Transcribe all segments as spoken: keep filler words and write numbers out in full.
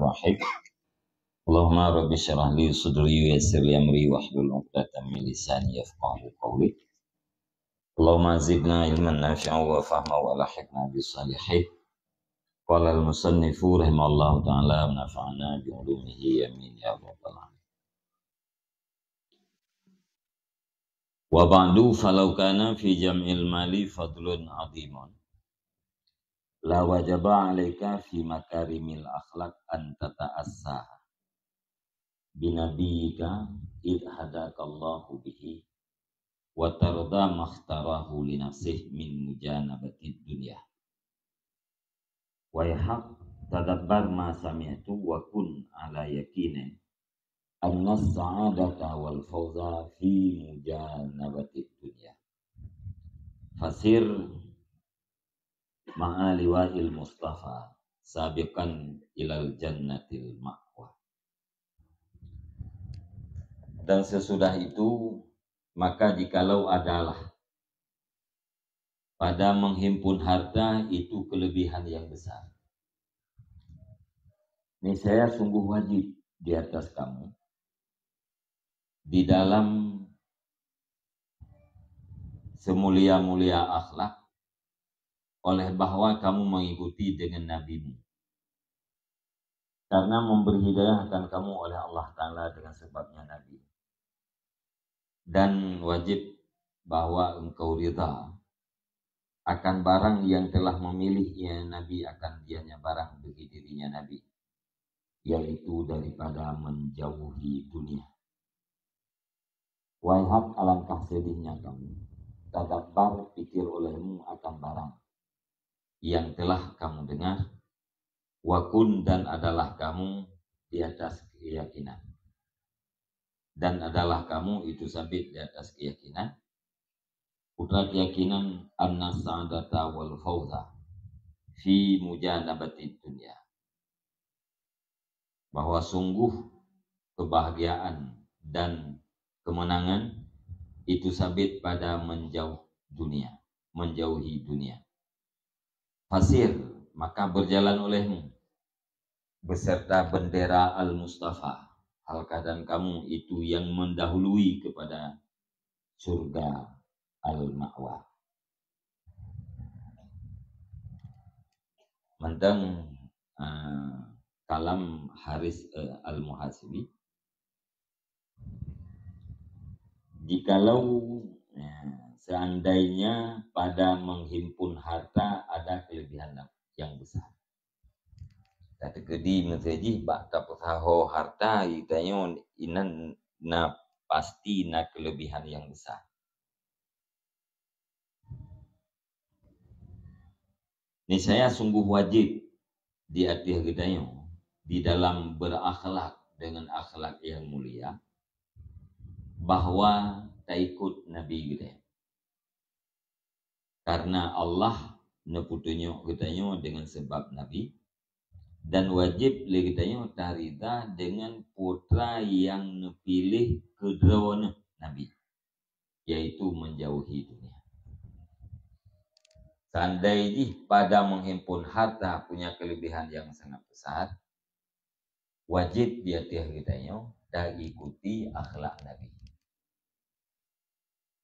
Bismillahirrahmanirrahim. Allahumma rabbi syrah li sadri wa yassir li amri wahlul 'uqdatam min lisani yafqahu qawli. Allahumma zidna ilman nafi'an wa fahma wa alhiqna bis salihin. Qala al-musannifu rahimahullahu ta'ala wa nafa'na bi ulumihi, amin ya rabbal alamin. Wa ba'du, falau kana fi jam'il mali fadlun 'azimun, la wajaba 'alaika fi makarimil akhlaq an tata'assa bi nabiyyika id hadakallahu bihi wa tarda makhtarahu li nafsih min mujanabatid dunya. Waihak, tadabbar ma sami'tu wa kun ala yaqinin anna sa'adata wal fauza fi mujanabatid dunya. Fasir ma'a liwa'il Mustafa sabiqan ilal jannatil ma'wa. Dan sesudah itu, maka jikalau adalah pada menghimpun harta itu kelebihan yang besar, niscaya sungguh wajib di atas kamu di dalam semulia-mulia akhlak, oleh bahwa kamu mengikuti dengan nabimu. Karena memberi hidayah akan kamu oleh Allah Ta'ala dengan sebabnya Nabi. Dan wajib bahwa engkau ridha akan barang yang telah memilih ia Nabi akan dianya barang bagi dirinya Nabi, yaitu daripada menjauhi dunia. Waihak, alangkah sedihnya kamu, tadabbar, pikir olehmu akan barang yang telah kamu dengar, wa kun, dan adalah kamu di atas keyakinan. Dan adalah kamu itu sabit di atas keyakinan. Putra keyakinan anna sa'adata wal fauza fi mujanabatid dunya. Bahwa sungguh kebahagiaan dan kemenangan itu sabit pada menjauh dunia, menjauhi dunia. Fasir, maka berjalan olehmu beserta bendera Al-Mustafa, hal keadaan kamu itu yang mendahului kepada surga Al-Ma'wa. Mantong, eh, kalam Haris, eh, Al-Muhasibi. Jikalau, eh, seandainya pada menghimpun harta ada kelebihan yang besar. Tateukeudi meusé jih bak tapeusaho harta geutanyoe inan na pasti na kelebihan yang besar. Niscaya sungguh wajib di ateueh geutanyoe di dalam berakhlak dengan akhlak yang mulia, bahwa taikut Nabi geutanyoe. Karena Allah neupeutunyok geutanyoe dengan sebab Nabi, dan wajib lé geutanyoe tarida dengan putra yang neupiléh keudroe neuh Nabi, yaitu menjauhi dunia. Seandai jih pada menghimpun harta punya kelebihan yang sangat besar, wajib di ateueh geutanyoe taikuti akhlak Nabi.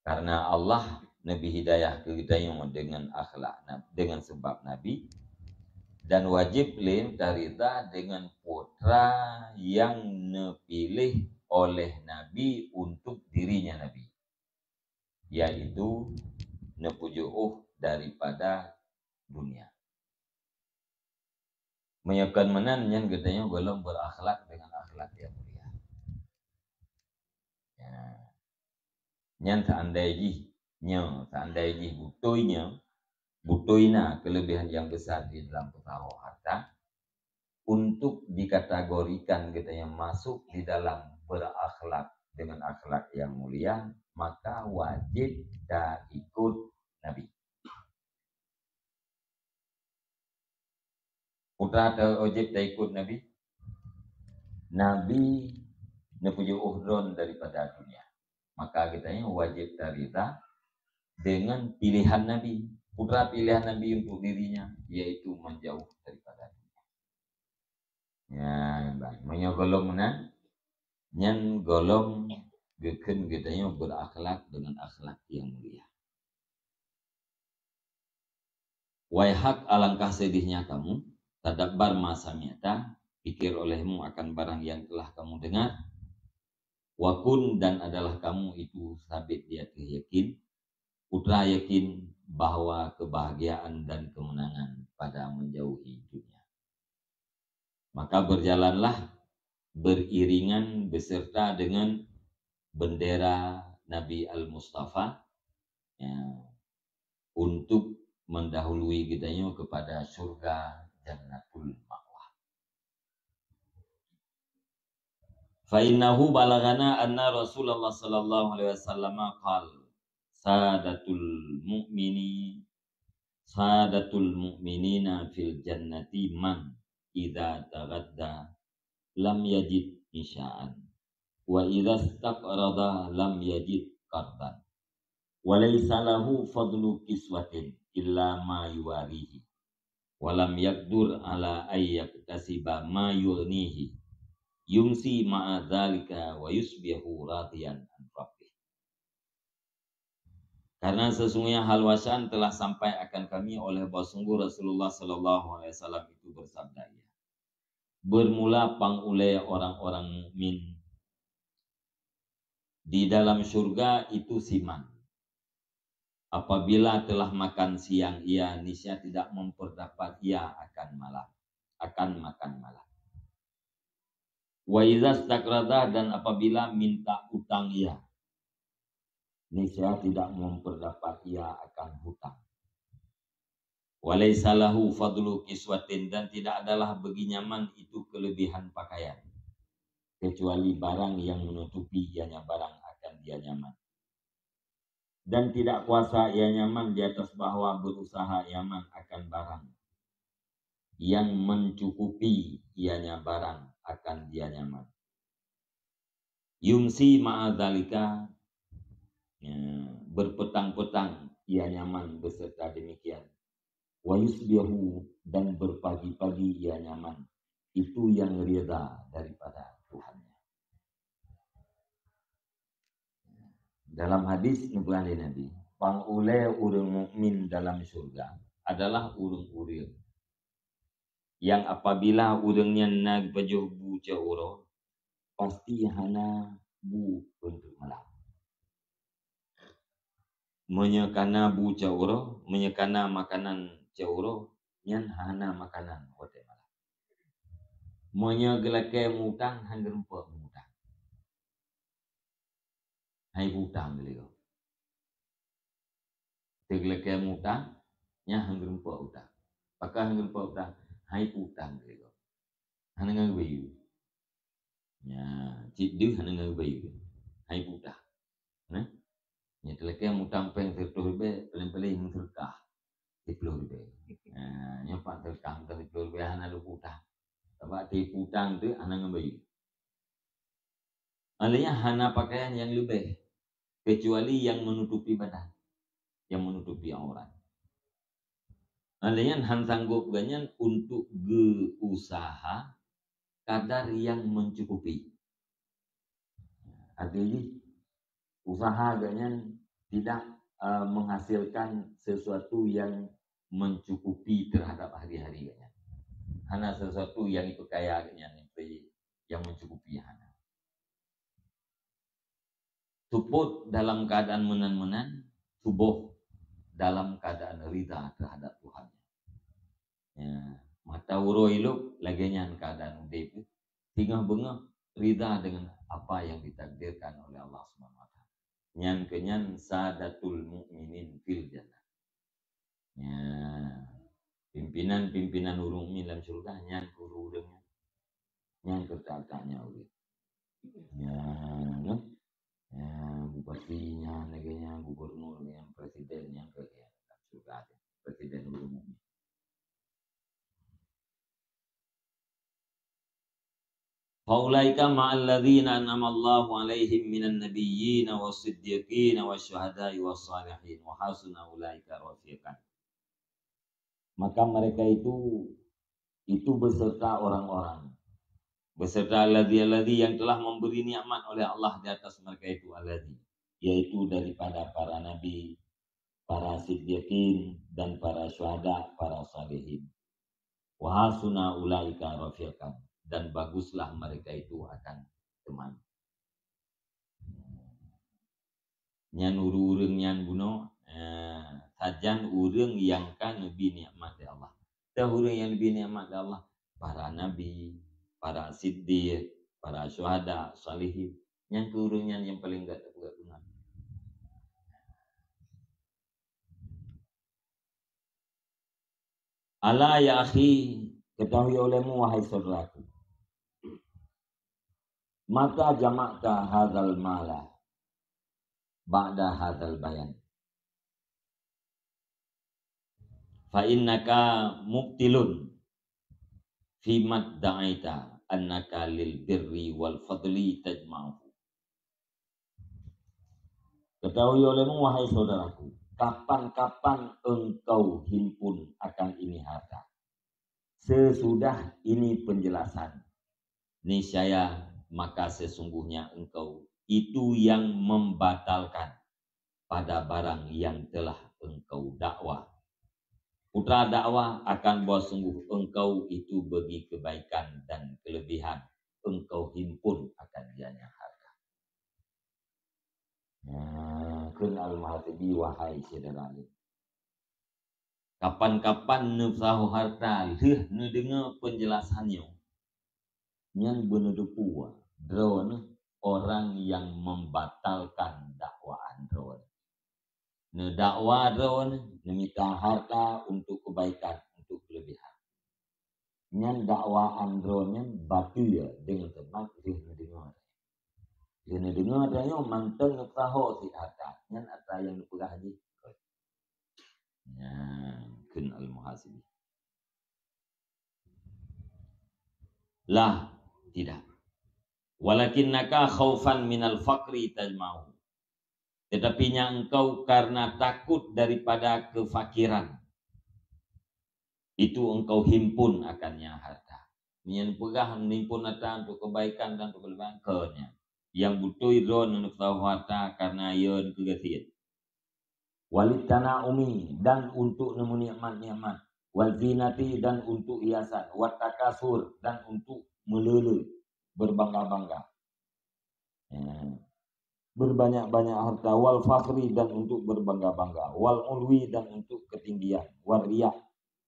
Karena Allah neubri hidayah keu geutanyoe dengan akhlak Nab-, dengan sebab Nabi, dan wajib lé tarida dengan putra yang neupiléh oleh Nabi untuk dirinya Nabi, yaitu neupeujiôh daripada dunia. Meunyoe kon meunan, nyan geutanyoe gohlom berakhlak dengan akhlak yang mulia. Ya. Nyan seandai jih nyoe, seandai jih beutôi nyoe, beutôi na kelebihan yang besar di dalam peusaho harta, untuk dikategorikan geutanyoe masuk di dalam berakhlak dengan akhlak yang mulia, maka wajib taikut Nabi. Peue teuma wajib taikut Nabi? Nabi neupeujiôh droe daripada dunia. Maka geutanyoe wajib tarida dengan pilihan Nabi. Peue teuma pilihan Nabi untuk dirinya, yaitu menjauh daripada dunia. Ya, baik. Meunyoe gohlom meunan, nyan gohlom geukheun geutanyoe berakhlak dengan akhlak yang mulia. Waihak, alangkah sedihnya kamu, tadabbar ma sami'ta, pikir olehmu akan barang yang telah kamu dengar, wa kun, dan adalah kamu itu sabit di atas yakin, putra yakin bahwa kebahagiaan dan kemenangan pada menjauhi dunia. Maka berjalanlah beriringan beserta dengan bendera Nabi Al-Mustafa, ya, untuk mendahului geutanyoe kepada syurga Jannatul Ma'wa. Fa innahu balaghana anna Rasulullah sallallahu alaihi wasallam qal, sadatul mu'mini, sadatul mu'minina fil jannati man idza taghadda lam yajid isya'an, wa idza istaqrada lam yajid qardan, wa laisa lahu fadlu kiswatin illa ma yuwarihi, wa lam yaqdur ala ay yaktasiba ma yughnihi, yumsi ma'a dzalika wa yusbihu radiyan an rabbih. Karena sesungguhnya hal wacaan telah sampai akan kami oleh bahwa sungguh Rasulullah sallallahu alaihi wasallam itu bersabda, ia bermula pang ulée orang-orang mukmin di dalam syurga itu siman. Apabila telah makan siang ia, niscaya tidak memperdapat ia akan malam, akan makan malam. Wa idza istaqrada, dan apabila minta utang ia, niscaya tidak memperdapat ia akan hutang. Wa laisa lahu fadlu kiswatin, dan tidak adalah bagi nyaman itu kelebihan pakaian, kecuali barang yang menutupi ianya barang akan dia nyaman. Dan tidak kuasa ia nyaman di atas bahwa berusaha nyaman akan barang yang mencukupi ianya barang akan dia nyaman. Yumsi ma'a dzalika, ya, berpetang-petang ia nyaman beserta demikian. Wa yusbihu, dan berpagi-pagi ia nyaman. Itu yang ridha daripada Tuhannya. Dalam hadis neupeugah lé Nabi, pang ulée ureuëng mukmin dalam syurga adalah ureuëng-ureuëng yang apabila ureuëng nyan na geupajoh bu cot uroe, pasti hana bu beuntuk malam. Meunyoe kana bu cot uroe, meunyoe kana makanan cot uroe, nyan hana makanan watée malam. Meunyoe geulakée mutang, han geurumpok mutang. Hai putang geuligoe. Teuglakée mutang, nyan han geurumpok utang. Pakon han geurumpok utang? Hai putang geuligoe. Hana ngon geubayeue. Nya, cit deuh hana ngon geubayeue. Hai putang. Nah, nya teuglakée mutang péng siratoh ribée, paléng-paléng meuseudeukah siploh ribée. Nah, nyoe pat seudeukah mutang siploh ribée hana lôn putang. Sabab teuh putang teuh hana ngon bayeue. Alanya hana pakaian yang leubeh, kecuali yang menutupi badan, yang menutupi aurat. Alanya han sanggup gobnyan untuk geuusaha kadar yang mencukupi. Artinya, usaha gobnyan tidak, eh, menghasilkan sesuatu yang mencukupi terhadap hari-hari gobnyan. Hana sesuatu yang ipeukayakan gobnyan, yang mencukupi, hana. Seupôt dalam keadaan meunan-meunan, tuboh dalam keadaan ridha terhadap Tuhan. Ya, mata uroe ilôp lagée nyan keadaan udép, singoh beungoh ridha dengan apa yang ditakdirkan oleh Allah Subhanahu wa Taala. Nyan keuh nyan sadatul mukminin fil jannah. Nya, pimpinan-pimpinan ureuëng mukmin lam syurga nyan keuh ureuëng nyan. Nyan keuh that-that nyan ureuëng. Nya, nyoe. Nya, bupati nyan lagée nyan, gubernur nyan, presiden nyan keuh nyan lam syurga teuh. Presiden ureuëng mukmin. Faulaika ma'al ladzina an'amallahu 'alaihim minan nabiyyina was siddiqina was syuhada'i was shalihin wa hasuna ulaika rafiqan. Maka mereka itu, itu beserta orang-orang Beserta alladzi, alladzi yang telah memberi nikmat oleh Allah di atas mereka itu, alladzi, yaitu daripada para nabi, para siddiqin, dan para syuhada, para salihin. Wa hasuna ulaika rafiqan, dan baguslah mereka itu akan teman. Nyan ureuëng-ureuëng nyan bunoe, eh, sajan ureuëng nyang ka neubi nikmat lé Allah. Teuh ureuëng nyang neubi nikmat lé Allah, para nabi, para siddiq, para syuhada, salihin. Nyan keuh ureuëng nyan nyang paleng gét teupeugah beungoh. Ala ya akhi, ketahui olehmu wahai saudaraku. Mata jama'ta hadzal mala ba'da hadzal bayan. Fa innaka mubtilun fi mad da'aita annaka lil birri wal fadli tajma'uhu. Ketahui olehmu, wahai saudaraku, kapan-kapan engkau himpun akan ini harta. Sesudah ini penjelasan, niscaya maka sesungguhnya engkau itu yang membatalkan pada barang yang telah engkau dakwa. Putra dakwa akan bahwa sungguh engkau itu bagi kebaikan dan kelebihan engkau himpun akan dianya harta. Nah, kheun Al-Muhasibi, wahai syedara lé. Kapan-kapan neupeusaho harta lheueh neudeungoe peunjelasan nyoe, nyan beuneuteupeu droeneuh orang nyang membatalkan dakwaan droeneuh. Neudakwa droeneuh, neumita harta untuk kebaikan, untuk kelebihan. Nyan dakwaan droeneuh bateue deungon teumat lheueh neudeungoe. Lheueh neudeungoe tanyoe mantong neupeusaho sit harta. Nyan atra nyang neupeugah jih. Nyan kheun Al-Muhasibi. Lah, tidak. Walakinnaka khaufan minal faqri tajma'u. Tetapi nya engkau karena takut daripada kefakiran, itu engkau himpun akannya harta. Meunyan peugah meuhimpun harta untuk kebaikan dan untuk kelebihan, kheun nyan. Nyang beutôi droeneuh neupeusaho harta karena yön keu gasien. Walit tana'umi, dan untuk neumeuni'mat-ni'mat. Wal zinati, dan untuk hiasan. Wat takasur, dan untuk meulele, berbangga-bangga. Ya. Berbanyak-banyak harta. Wal fakhri, dan untuk berbangga-bangga. Wal ulwi, dan untuk ketinggian. Wal riya,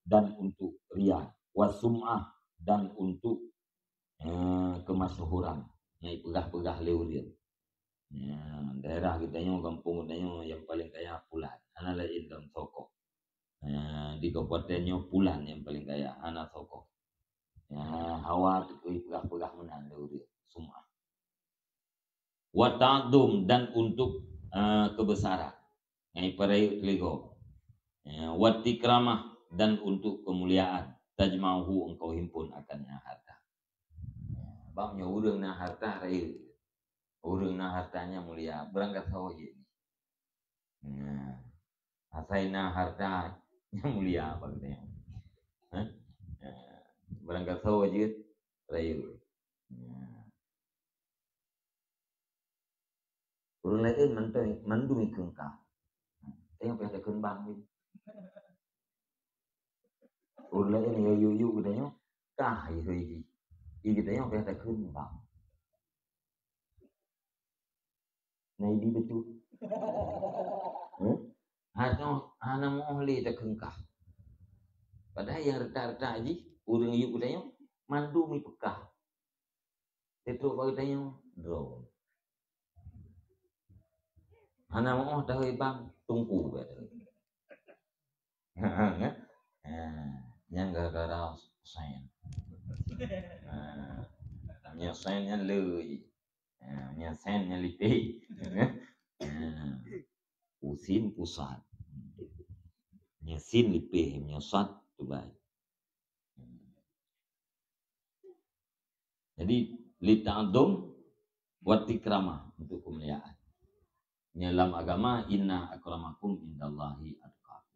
dan untuk riya. Was sum'ah, dan untuk, eh, kemasyhuran. Nyang ipeugah-peugah lé ureueng. Ya, daerah geutanyoe, gampông geutanyoe nyang paleng kaya Pulan. Hana laén lam Sokoh. Ya, di kabupaten nyoe Pulan nyang paleng kaya, hana Sokoh. Ya, hawa teupeugah-peugah meunan lé ureueng. Sum'ah. Wa ta'dhum, dan untuk, eh, kebesaran. Ngai peurayeuk teuligoe. Ya, wa tikramah, dan untuk kemuliaan. Tajma'uhu, engkau himpun akan nyan harta. Bang nyoe ureueng na harta rayeuk. Ureueng na harta nyan mulia, beurangkasoe jeuet. Nah, asai na harta nyan mulia bak geutanyoe. Hah? Nah, beurangkasoe jeuet rayeuk. Nah. Ureueng laén mantong, mandum ikheun kah. Tanyoe payah takheun bang. Ureueng laén nyang yue-yue geutanyoe kah ihôi jih. Di geutanyoe payah takheun bang. Na ibi beutôi. Heh? Hana, hana meuoh lé takheun kah. Padahai nyang reutak-reutak jih, ureueng yue geutanyoe mandum ipeukah. Teutrok bak geutanyoe, droe. Hana meuoh tahôi bang, tungku bak tahôi. Ha, nyan gara-gara sen. Ha, nyan sen nyan lé. Ha, nyan sen nyan lipéh. Ha, pusin pusat. Nyan sin lipéh, nyan sat tu bai. Jadi, li ta'dhum wa tikramah, untuk kemuliaan. Nyan lam agama, inna akramakum indallahi atqakum.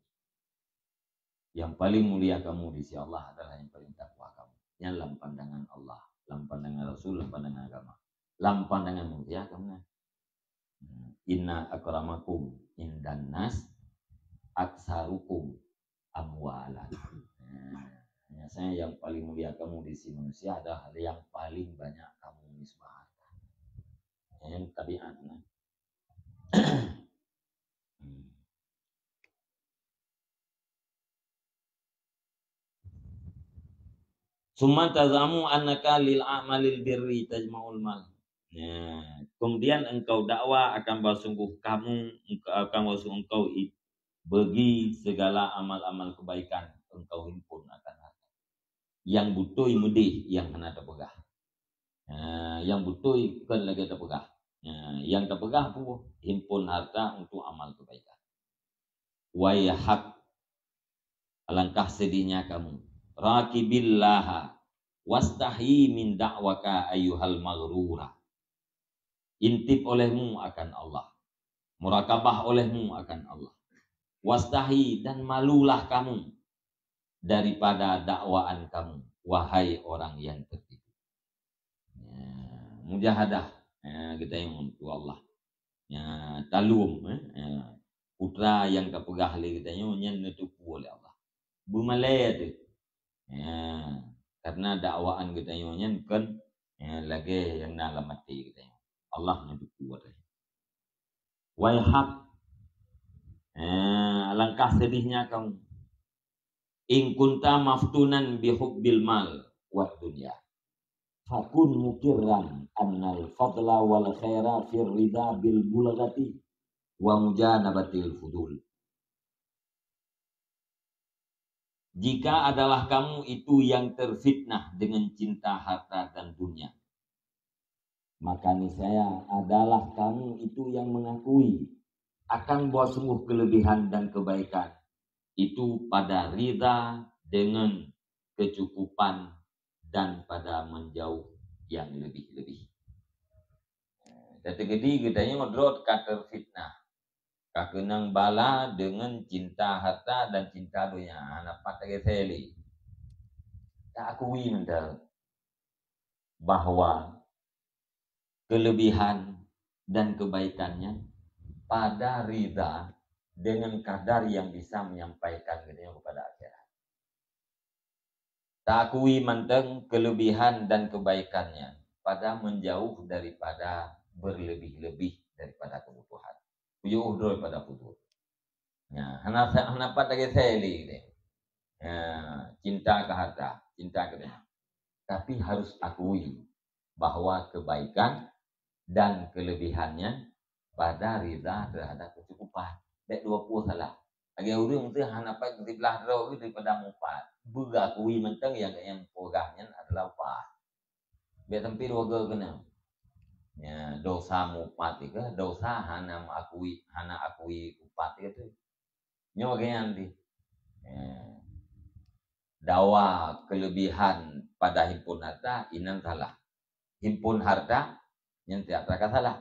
Yang paling mulia kamu di sisi Allah adalah yang paling takwa kamu. Nyan lam pandangan Allah, lam pandangan Rasul lam pandangan agama. Lam pandangan manusia kamu nah. Inna akramakum indan nas atsarukum amwalan. Nah, biasanya yang paling mulia kamu di sisi manusia adalah yang paling banyak kamu menyumbang harta. Ini tabiat nah. Hmm. Summa tazamu annaka lil a'malil birri tajma'ul mal. Nah, kemudian engkau dakwa akan bahwa sungguh kamu, engkau, akan bahwa sungguh engkau i-, bagi segala amal-amal kebaikan engkau himpun akan harta. Yang beutôi meudeh, yang hana tapeugah. Nah, yang beutôi kon lagée tapeugah. Nah, yang tapeugah pun himpun harta untuk amal kebaikan. Waihak, alangkah sedihnya kamu. Raqibillaha wastahi min da'waka ayyuhal maghrura. Intip olehmu akan Allah. Murakabah olehmu akan Allah. Wastahi, dan malulah kamu daripada dakwaan kamu, wahai orang yang tertipu. Ya, mujahadah. Ya, kita yang untuk Allah. Ya, talum, eh. Ya. Putra yang tapeugah lé geutanyoe nyan neuteupeue lé Allah. Beumalée teuh. Ya, karena dakwaan geutanyoe nyan kon, ya, lagée nyang na lam até geutanyoe. Allah neuteupeue teuh. Waihak. Ya, alangkah sedihnya kamu. In kunta maftunan bihubbil mal wad dunya, fakun mukirran annal fadla wal khaira fir ridha bil bulaghati wa mujanabatil fudul. Jika adalah kamu itu yang terfitnah dengan cinta harta dan dunia, maka niscaya adalah kamu itu yang mengakui akan bahwa sungguh kelebihan dan kebaikan itu pada ridha dengan kecukupan dan pada menjauh yang lebih-lebih. Teukeudi geutanyoe droe ka teufitnah, ka keunong bala deungon cinta harta dan cinta donya, hana pat tageusé lé. Taakui mantong bahwa kelebihan dan kebaikannya pada ridha dengan kadar yang bisa menyampaikan geutanyoe kepada akhirat. Taakui mantong kelebihan dan kebaikannya pada menjauh daripada berlebih-lebih daripada kebutuhan. Jauh daripada fudul. Ya, hana, hana pat lagée seli deh. Ya, cinta ke harta, cinta ke dunia. Tapi harus akui bahwa kebaikan dan kelebihannya pada ridha terhadap kecukupan. Bèk dua pue salah. Lagée ureuëng tu hana pat siblah droe daripada mupat. Beugakui mantong yang, yang peugah nyan adalah upat. Bèk sampai dua goe keunong. Ya, dosa mupat itu, dosa hana mengakui, hana akui upat itu. Nyoe bagian di. Ya. Dawa kelebihan pada himpun harta, inan salah. Himpun harta, nyan tidak terasa salah.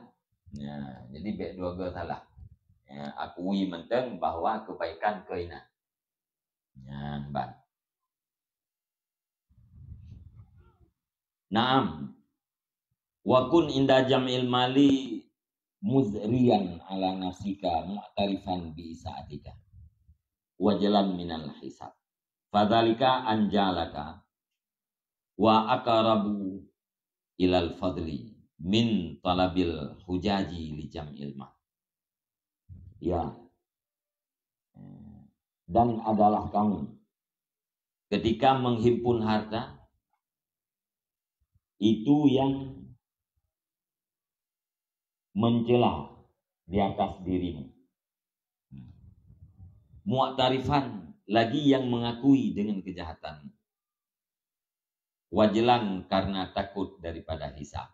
Ya, jadi bèk dua goe salah. Ya, akui mantong bahwa kebaikan ke inan. Nyan ban. Naam. Wa kun inda jam'il mali muzriyan ala nafsika mu'tarifan bi isa'atika. Wa jalan minal hisab. Fadzalika anjalaka wa aqrabu ilal fadli min talabil hujaji li jam'il mal. Ya. Dan adalah kamu ketika menghimpun harta, itu yang mencela di atas dirimu. Mu'tarifan, lagi yang mengakui dengan kejahatan. Wajlan, karena takut daripada hisab.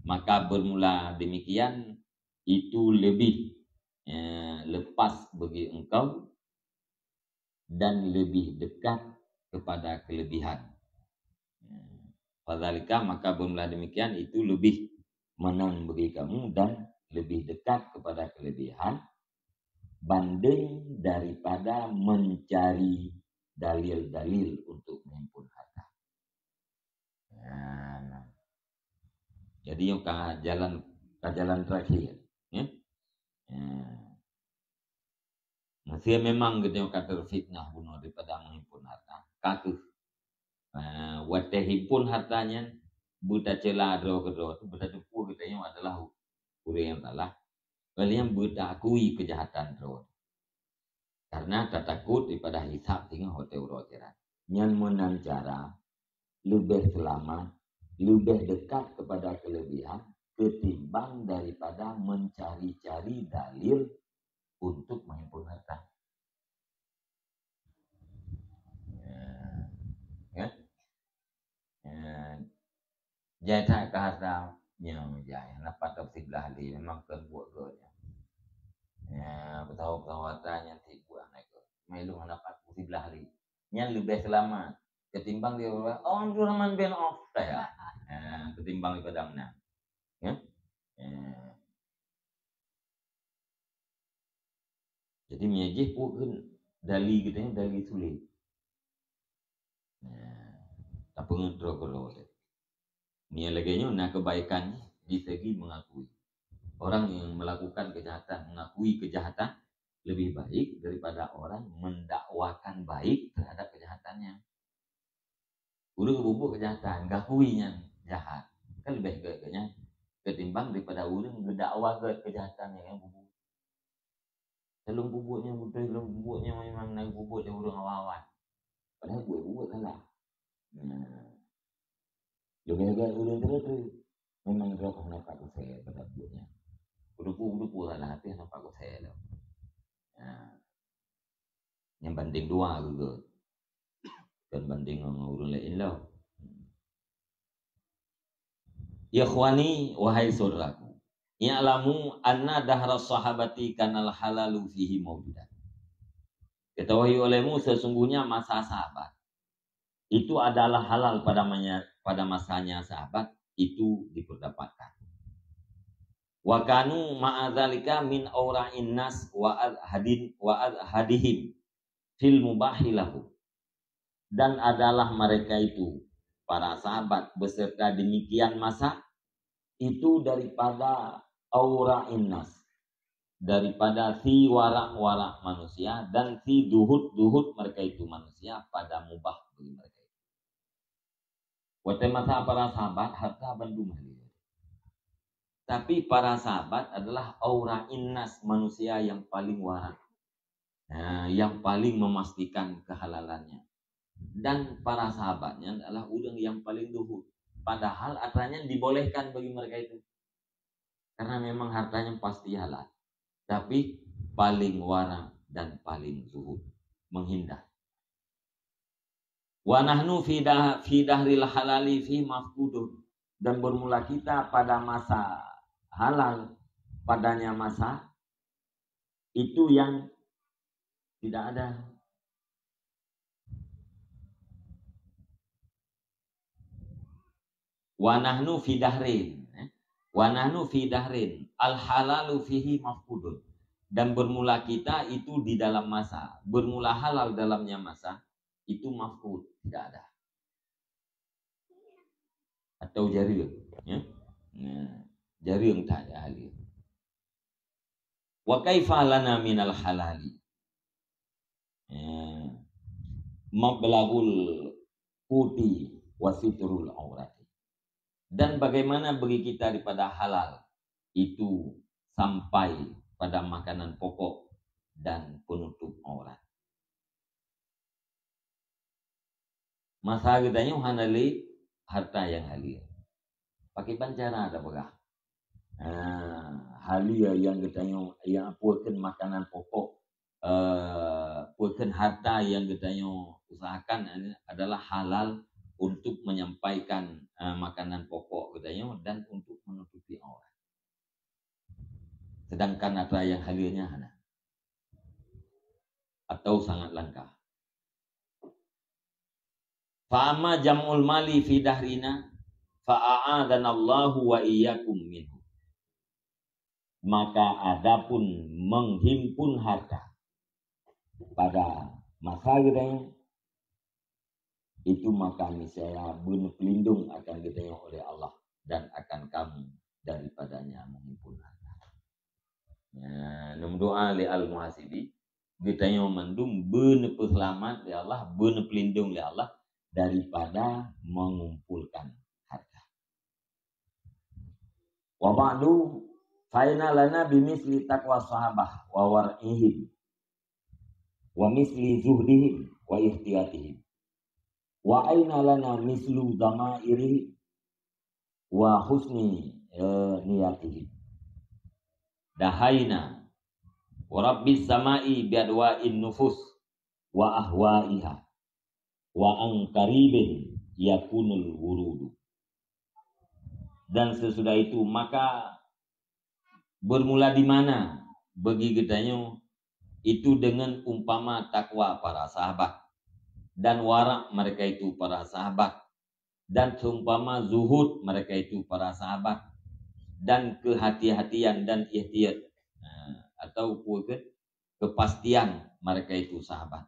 Maka bermula demikian, itu lebih, eh, lepas bagi engkau dan lebih dekat kepada kelebihan. Fadzalika, maka bermula demikian, itu lebih menang bagi kamu dan lebih dekat kepada kelebihan banding daripada mencari dalil-dalil untuk menghimpun harta. Nah, nah. Jadi nyoe ka jalan, ka jalan terakhir, ya. Ya. Meusé memang geutanyoe ka teufitnah bunoe daripada meuhimpun harta, ka kheueh. Ah, watée himpun harta nyan, beutacela droe keudroe tu, beutateupeue geutanyoe adalah ureuëng nyang salah. Kalian beutakui kejahatan droe. Karena tatakot daripada hisab singoh watée uroe akhirat. Nyan meunan cara leubeh seulamat, leubeh dekat kepada kelebihan ketimbang daripada mencari-cari dalil untuk menghimpun harta. Ya. Ya. Ya. Jai that keu harta, nyoe jai. Hana pat siblah lé, memang kon buet geuh nyoe. Ya, beutôi-beutôi harta nyan cit buet aneuk geuh. Mai lôn hana pat siblah lé. Nyan leubeh seulamat ketimbang dia berkata, "Oh, Abdurrahman bin Auf saya." Ya, ketimbang daripada meunan. Ya. Ya. Jadi, meunyoe jih peue kheun dali geutanyoe, dali sulet. Nah, tapeungeut droe keudroe teuh. Meunyoe lagée nyoe na keubaikan jih di segi mengakui. Orang yang melakukan kejahatan, mengakui kejahatan lebih baik daripada orang mendakwakan baik terhadap kejahatannya. Ureuëng bubuet keujahatan, gakui nyan jahat. Kan leubeh gét geuh nyan ketimbang daripada ureuëng geudakwa gét keujahatan nyang bubuet. Lôn bubuet nyang beutôi, lôn bubuet nyang memang na bubuet lé ureuëng awai-awai. Padahai buet-buet salah. Nah. Leubeh gét ureuëng teuka-teuka. Memang droe hana pat geuseuleueng pada buet nyan. Kudupu-kudupu salah, tapi hana pat geuseuleueng. Nah. Nyang banding dua geuh. Kon banding ngon ureuëng laén lom. Ikhwani, wahai saudaraku, i'lamu anna dahra sahabati kanal halalu fihi maujudan. Ketahui olehmu sesungguhnya masa sahabat itu adalah halal pada manya-, pada masanya sahabat itu diperdapatkan. Wa kanu ma'adzalika min aura'in nas wa azhadin, wa azhadihim fil mubahi lahum. Dan adalah mereka itu, para sahabat beserta demikian masa, itu daripada aura'in nas, daripada si warak-warak manusia dan si zuhud-zuhud mereka itu manusia pada mubah bagi mereka itu. Watée masa para sahabat, harta bandum halia. Tapi para sahabat adalah aura'in nas, manusia yang paling warak. Nah, yang paling memastikan kehalalannya. Dan para sahabatnya adalah ureuëng yang paling zuhud. Padahal atra nyan dibolehkan bagi mereka itu. Karena memang hartanya pasti halal. Tapi paling warak dan paling zuhud. Menghindar. Wa nahnu fi dah-, fi dahril halali fi mafqudun. Dan bermula kita pada masa halal, padanya masa, itu yang tidak ada. Wa nahnu fi dahrin, eh. Wa nahnu fi dahrin, al halalu fihi mafqudun. Dan bermula kita itu di dalam masa. Bermula halal dalamnya masa, itu mafqud, tidak ada. Atau jareueng, ya. Nah, jareueng that ahli. Wa kaifa lana minal halali? Ya. Mablaghul quti wa sitrul aurati. Dan bagaimana bagi kita daripada halal itu sampai pada makanan pokok dan penutup aurat? Masa geutanyoe hana lé harta nyang halia. Pakriban cara tapeugah? Ha, halia nyang geutanyoe, nyang peue kheun makanan pokok, eh, peue kheun harta nyang geutanyoe usahakan adalah halal untuk menyampaikan, eh, makanan pokok geutanyoe dan untuk menutupi aurat. Sedangkan atra nyang halia nyan hana. Atau sangat langka. Fa amma jam'ul mali fi dahrina, fa a'adzanallahu wa iyyakum minhu. Maka adapun menghimpun harta pada masa geutanyoe, itu maka niscaya beuneupeulindeung akan geutanyoe oleh Allah dan akan kamu daripadanya mengumpul harta. Nah, neumeudoa lé Al-Muhasibi, geutanyoe mandum beuneupeuseulamat lé Allah, beuneupeulindeung lé Allah daripada mengumpulkan harta. Wa ba'du, fa inna lana bimithli taqwa sahabah wa war'ihim, wa misli zuhdihim wa ihtiyatihim. Wa aina lana mislu dhamairihim wa husni, eh, niyatihim. Dahaina wa rabbis sama'i biadwa'in nufus wa ahwa'iha wa an qaribin yakunul wurudu. Dan sesudah itu, maka bermula di mana bagi geutanyoe itu dengan umpama takwa para sahabat dan warak mereka itu para sahabat dan seumpama zuhud mereka itu para sahabat dan kehati-hatian dan ihtiyat, nah, atau ke-, kepastian mereka itu sahabat.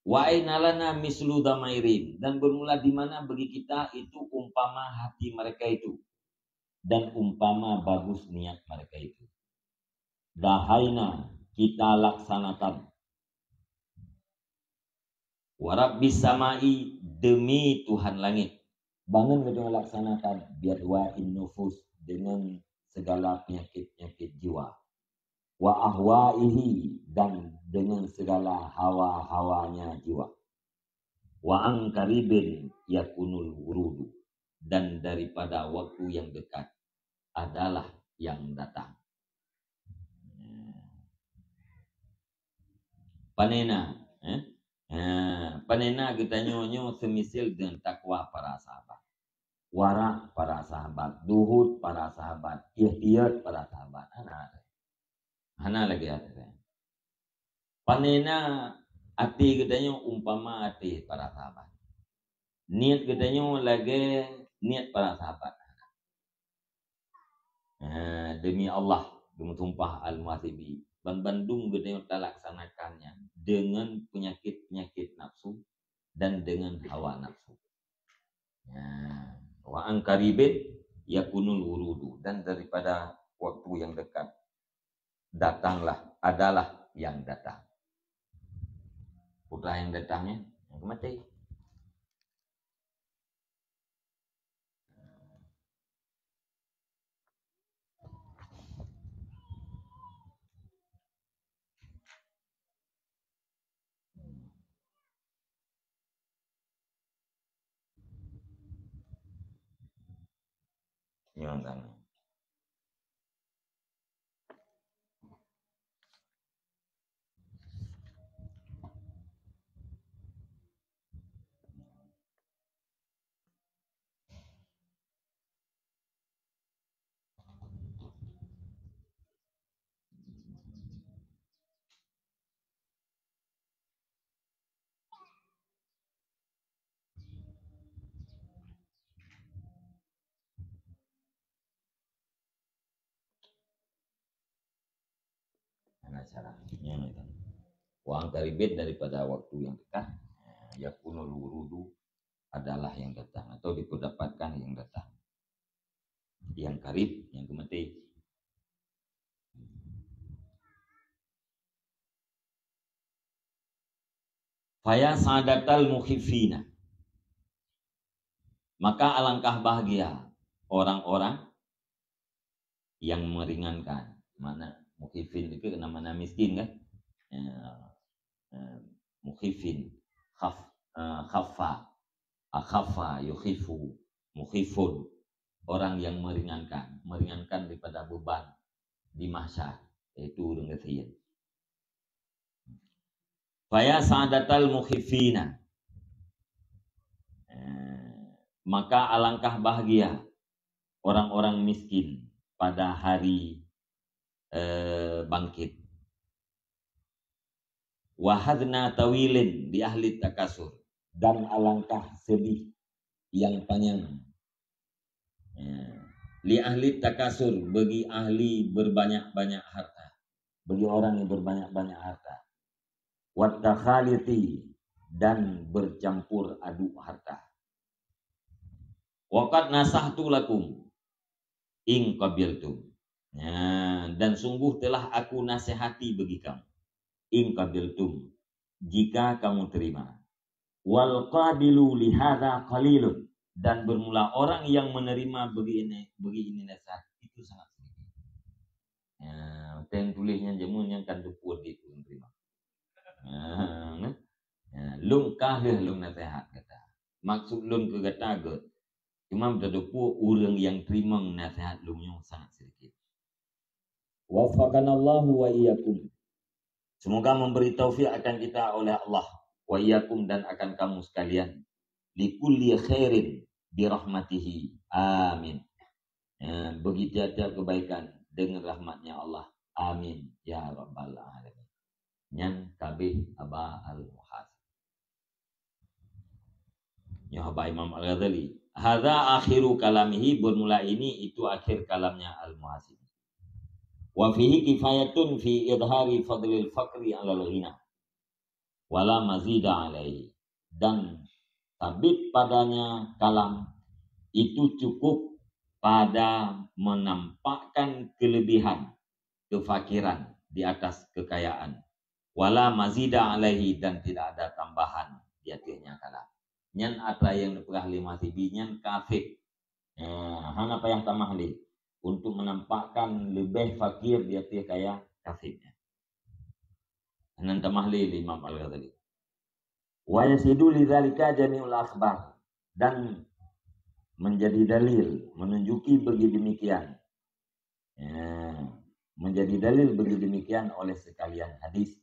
Wa aina lana mislu dhamairihim, dan bermula di mana bagi kita itu umpama hati mereka itu dan umpama bagus niat mereka itu. Dahaina, kita laksanakan. Wa rabbis sama'i, demi Tuhan langit. Bangun geutanyoe laksanakan biadwa'in nufus, dengan segala penyakit-penyakit jiwa. Wa ahwa'ihi, dan dengan segala hawa-hawanya jiwa. Wa an qaribin yakunul wurudu, dan daripada waktu yang dekat adalah yang datang. Panena, eh? Ha, panena geutanyoe nyoe seumisil deungon takwa para sahabat. Warak para sahabat, zuhud para sahabat, ihtiyat para sahabat. Hana. Hana lagèe até. Panena até geutanyoe umpama até para sahabat. Niet geutanyoe lagèe niet para sahabat. Ha, demi Allah, geumeusumpah Al-Muhasibi, ban bandum geutanyoe talaksanakan nyan deungon peunyakét-peunyakét nafsu dan deungon hawa nafsu. Ya, wa an qaribin yakunul wurudu, dan daripada waktu yang dekat datanglah, adalah yang datang. Putra yang datangnya, yang mati. Nyoe tanyoe. Hana cara. Nyan itu. Wa an qaribin, daripada waktu yang dekat, yakunul wurudu, adalah yang datang atau diperdapatkan yang datang. Yang qarib, yang geumeuté. Faya sa'adatal mukhifina. Maka alangkah bahagia orang-orang yang meringankan. Makna mukhifin itu kena makna miskin kan? Ya, eh, mukhifin, khaf-, eh, khaffa, akhaffa, yukhifu, mukhifun. Orang yang meringankan, meringankan daripada beban di mahsyar, yaitu ureuëng gasien. Faya sa'adatal mukhifina. Eh, maka alangkah bahagia orang-orang miskin pada hari, eh, bangkit. Wa hazna tawilin li ahli takasur. Dan alangkah sedih yang panjang. Ya. Li ahli takasur, bagi ahli berbanyak-banyak harta. Bagi orang yang berbanyak-banyak harta. Wat takhaliti, dan bercampur aduk harta. "Wa qad nasahtu lakum in qabiltum." Ya, dan sungguh telah aku nasihati bagi kamu. "In qabiltum," jika kamu terima. "Wal qabilu li hadza qalilun," dan bermula orang yang menerima bagi ini, bagi ini nasihat itu sangat sedikit. Ya, teng tulisnya jameun yang kan teupeue di tu menerima. Ha, kan? Ya, lôn ka lheueh lôn nasihat gata. Maksud lôn keu gata gét. Cuma beuteupeue ureuëng nyang teurimong nasihat lôn nyoe sangat sedikit. Waffaqanallahu wa iyyakum. Semoga memberi taufik akan kita oleh Allah, wa iyyakum, dan akan kamu sekalian, likulli khairin birahmatihi. Amin. Ya, bagi tiap-tiap kebaikan dengan rahmatnya Allah. Amin ya rabbal alamin. Nyan kabeh haba Al-Muhasib. Nyoe haba Imam Al-Ghazali. Hadza akhiru kalamihi, bermula ini itu akhir kalamnya Al-Muhasibi. Wa fihi kifayatun fi idhari fadlil faqri 'alal ghina. Wala mazida alaihi. Dan tabit padanya kalam itu cukup pada menampakkan kelebihan kefakiran di atas kekayaan. Wala mazida alaihi, dan tidak ada tambahan di atasnya kalam. Nyan atra nyang neupeugah lé Muhasibi nyan kasib. Eh, hana payah tamah lé untuk menampakkan leubeh fakir di ateueh kaya kasib nyan. Hana tamah lé, lé Imam Al-Ghazali. Wa yasidu lidzalika jami'ul akhbar, dan menjadi dalil, menunjuki bagi demikian. Ya, menjadi dalil bagi demikian oleh sekalian hadis.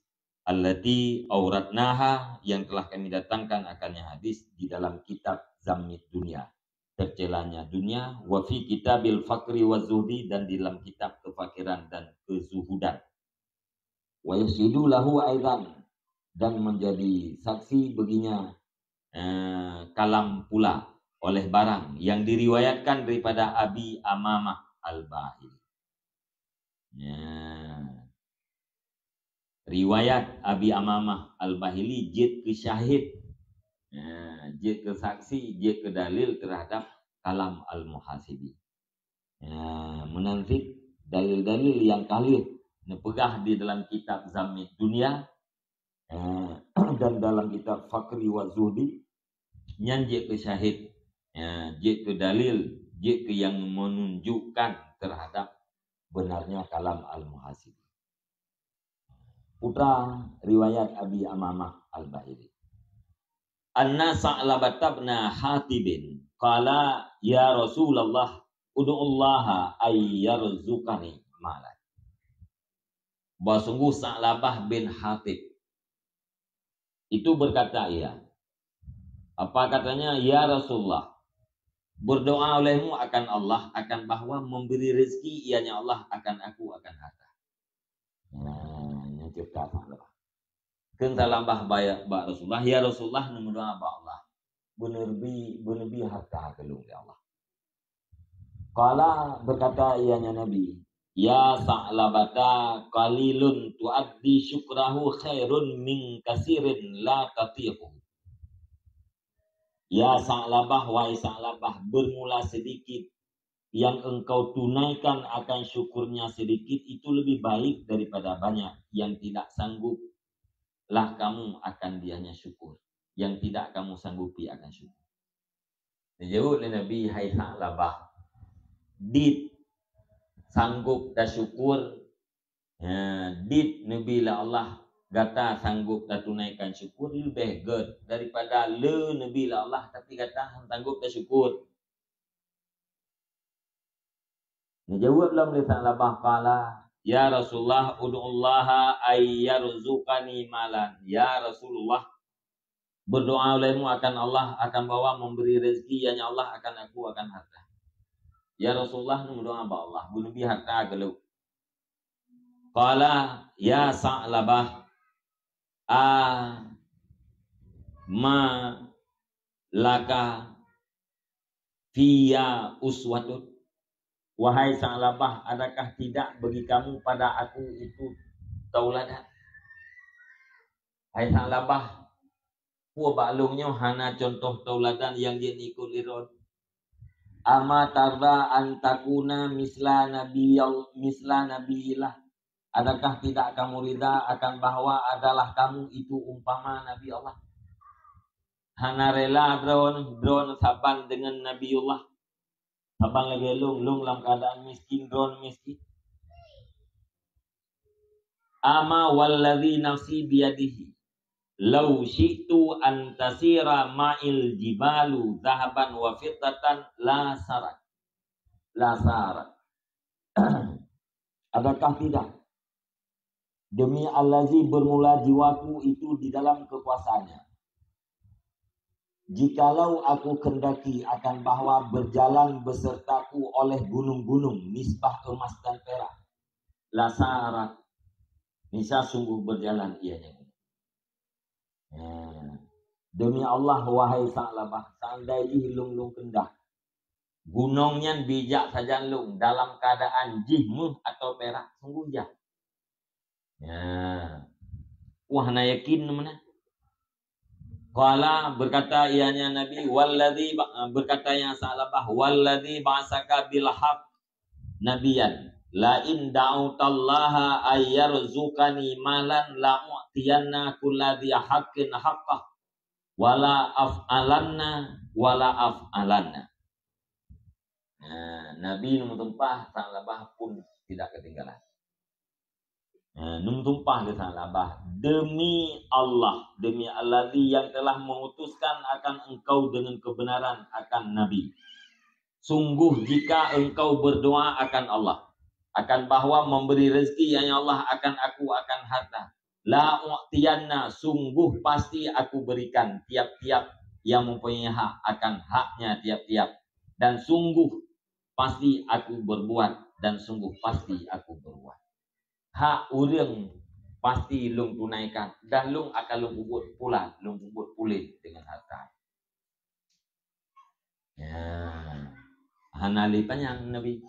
Allati auratnaha, yang telah kami datangkan akannya hadis di dalam kitab Zammid Dunya, tercelanya dunia, wa fi kitabil fakri wa zuhdi, dan di dalam kitab kefakiran dan kezuhudan. Wa yasyidu lahu aidan, dan menjadi saksi baginya, eh, kalam pula oleh barang yang diriwayatkan daripada Abi Amamah Al-Bahili. Ya. Riwayat Abi Amamah Al-Bahili jeuet keu syahid. Ya, jeuet keu saksi, jeuet keu dalil terhadap kalam Al-Muhasibi. Ya, meunan cit dalil-dalil nyang ka lheueh neupeugah di dalam kitab Zammid Dunya, ya, dan dalam kitab Fakri wa Zuhdi, nyan jeuet keu syahid, ya, jeuet keu dalil, jeuet keu nyang menunjukkan terhadap benarnya kalam Al-Muhasibi. Putra riwayat Abi Amamah Al-Bahili. Anna Sa'labah bin Hatibin qala, "Ya Rasulullah, ud'ullaha ay yarzuqani malan." Bahwa sungguh Sa'labah bin Hatib itu berkata, ia, apa katanya, "Ya Rasulullah, berdoa olehmu akan Allah akan bahwa memberi rezeki ianya Allah akan aku akan harta." Nah, nyan cit ka Sa'labah. Kheun Sa'labah bak Rasulullah, "Ya Rasulullah, neumeudoa bak Allah. Beuneubi, beuneubi harta keu lôn lé Allah." Qala, berkata ianya Nabi, "Ya Sa'labata, qalilun tuaddi syukrahu khairun min kasirin la tatiquhu." Ya Sa'labah, wahai Sa'labah, bermula sedikit yang engkau tunaikan akan syukurnya sedikit itu lebih baik daripada banyak yang tidak sanggup lah kamu akan dianya syukur, yang tidak kamu sanggupi akan syukur. Dijaweueb lé Nabi, "Hai Sa'labah, dit sanggup tasyukur, ya, dit neubi lé Allah gata sanggup tatunaikan syukur leubeh gét daripada le neubi lé Allah, tapi gata han sanggup tasyukur." Neujaweueb lom lé Sa'labah, qala, "Ya Rasulullah, ud'ullaha ay yarzuqani malan." Ya Rasulullah, berdoa olehmu akan Allah akan bahwa memberi rezeki, ianya Allah akan aku akan harta. Ya Rasulullah, neumeudoa bak Allah, beuneubi harta keu lôn. Qala, "Ya Sa'labah, a ma laka fiyya uswatun?" Wahai Sa'labah, adakah tidak bagi kamu pada aku itu tauladan? Hai Sa'labah, peue bak lôn nyoe hana contoh tauladan nyang jeuet neuikot lé droe? "Ama tarda an takuna misla nabiyal-, misla nabiyillah?" Adakah tidak kamu ridha akan bahwa adalah kamu itu umpama Nabi Allah? Hana rela droen, droen saban dengan Nabiullah. Saban lagée lôn, lôn lam keadaan miskin, droen miskin. "Ama wallazi nafsi biyadihi, lau syi'tu an tasira ma'il jibalu zahaban wa fiddatan la sarat." La sarat. Adakah tidak? Demi Allazi bermula jiwaku itu di dalam kekuasaannya. Jikalau aku kehendaki akan bahwa berjalan besertaku oleh gunung-gunung nisbah emas dan perak, la sarat, niscaya sungguh berjalan ianya. Nah, demi Allah, wahai Sa'labah, seandai jih lôn-lôn keundah, gunong nyan bijak sajan lôn dalam keadaan jih méuh atau perak, sungguh jah. Ya. Wah, na yakin meunan. Qala, berkata ianya Nabi, "Wallazi ba-," berkata yang Sa'labah, "Wallazi ba'asaka bil haq nabiyan, la in da'utallaha ayyarzuqani malan la u'tiyanna kulladzi haqqin haqqah, wala af'alanna, wala af'alanna." Nah, Nabi neumeutumpah, Sa'labah pun tidak ketinggalan. Nah, neumeutumpah lé Sa'labah, "Demi Allah, demi Allazi yang telah mengutuskan akan engkau dengan kebenaran akan Nabi. Sungguh jika engkau berdoa akan Allah, akan bahwa memberi rezeki yang Allah akan aku akan harta, la u'tiyanna, sungguh pasti aku berikan tiap-tiap yang mempunyai hak akan haknya tiap-tiap, dan sungguh pasti aku berbuat, dan sungguh pasti aku berbuat." Hak ureuëng pasti lôn tunaikan, dan lôn akan lôn peubuet pula, lôn peubuet puléh dengan harta. Ya. Hana lé panyang Nabi.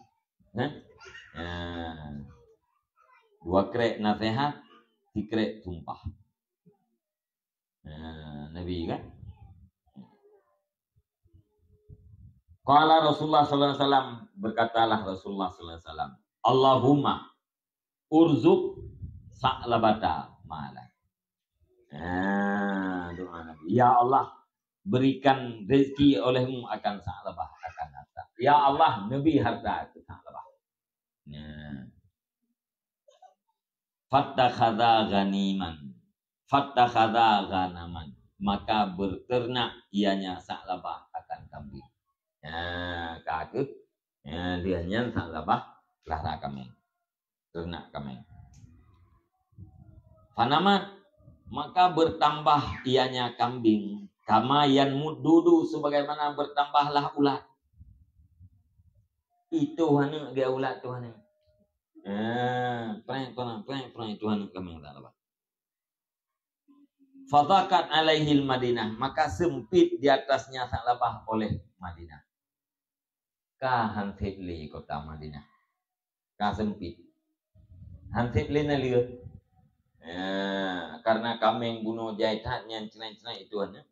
Nah? Ya. Dua krek nasihat, sikrek sumpah. Nah, Nabi kan? Qala Rasulullah sallallahu alaihi wasallam, berkatalah Rasulullah sallallahu alaihi wasallam, "Allahumma urzuq Sa'labata malan." Nah, doa Nabi, "Ya Allah, berikan rezeki olehmu akan Sa'labah, akan harta." Ya Allah, neubri harta keu Sa'labah. Nah. Fattakhadha ghaniman. Fattakhadha ghanaman. Maka berternak ianya Sa'labah akan kambing. Nah, ka kheueh. Nah, lheueh nyan Sa'labah peulihara kaméng. Ternak kaméng. Fanamat, maka bertambah ianya kambing. Kama yanmud dudu, sebagaimana bertambahlah ulat. Itu aneuk, gaya ulat tu aneuk. Ah, prang, prang, prang, prang, itu aneuk kaméng Sa'labah. Fadhaqat alaihil Madinah, maka sempit di atasnya Sa'labah oleh Madinah. Ka han sép lé kota Madinah. Ka sempit. Han sép lé naleueng. Ya, karena kaméng bunoe jai that nyan ceunaik-ceunaik itu aneuk.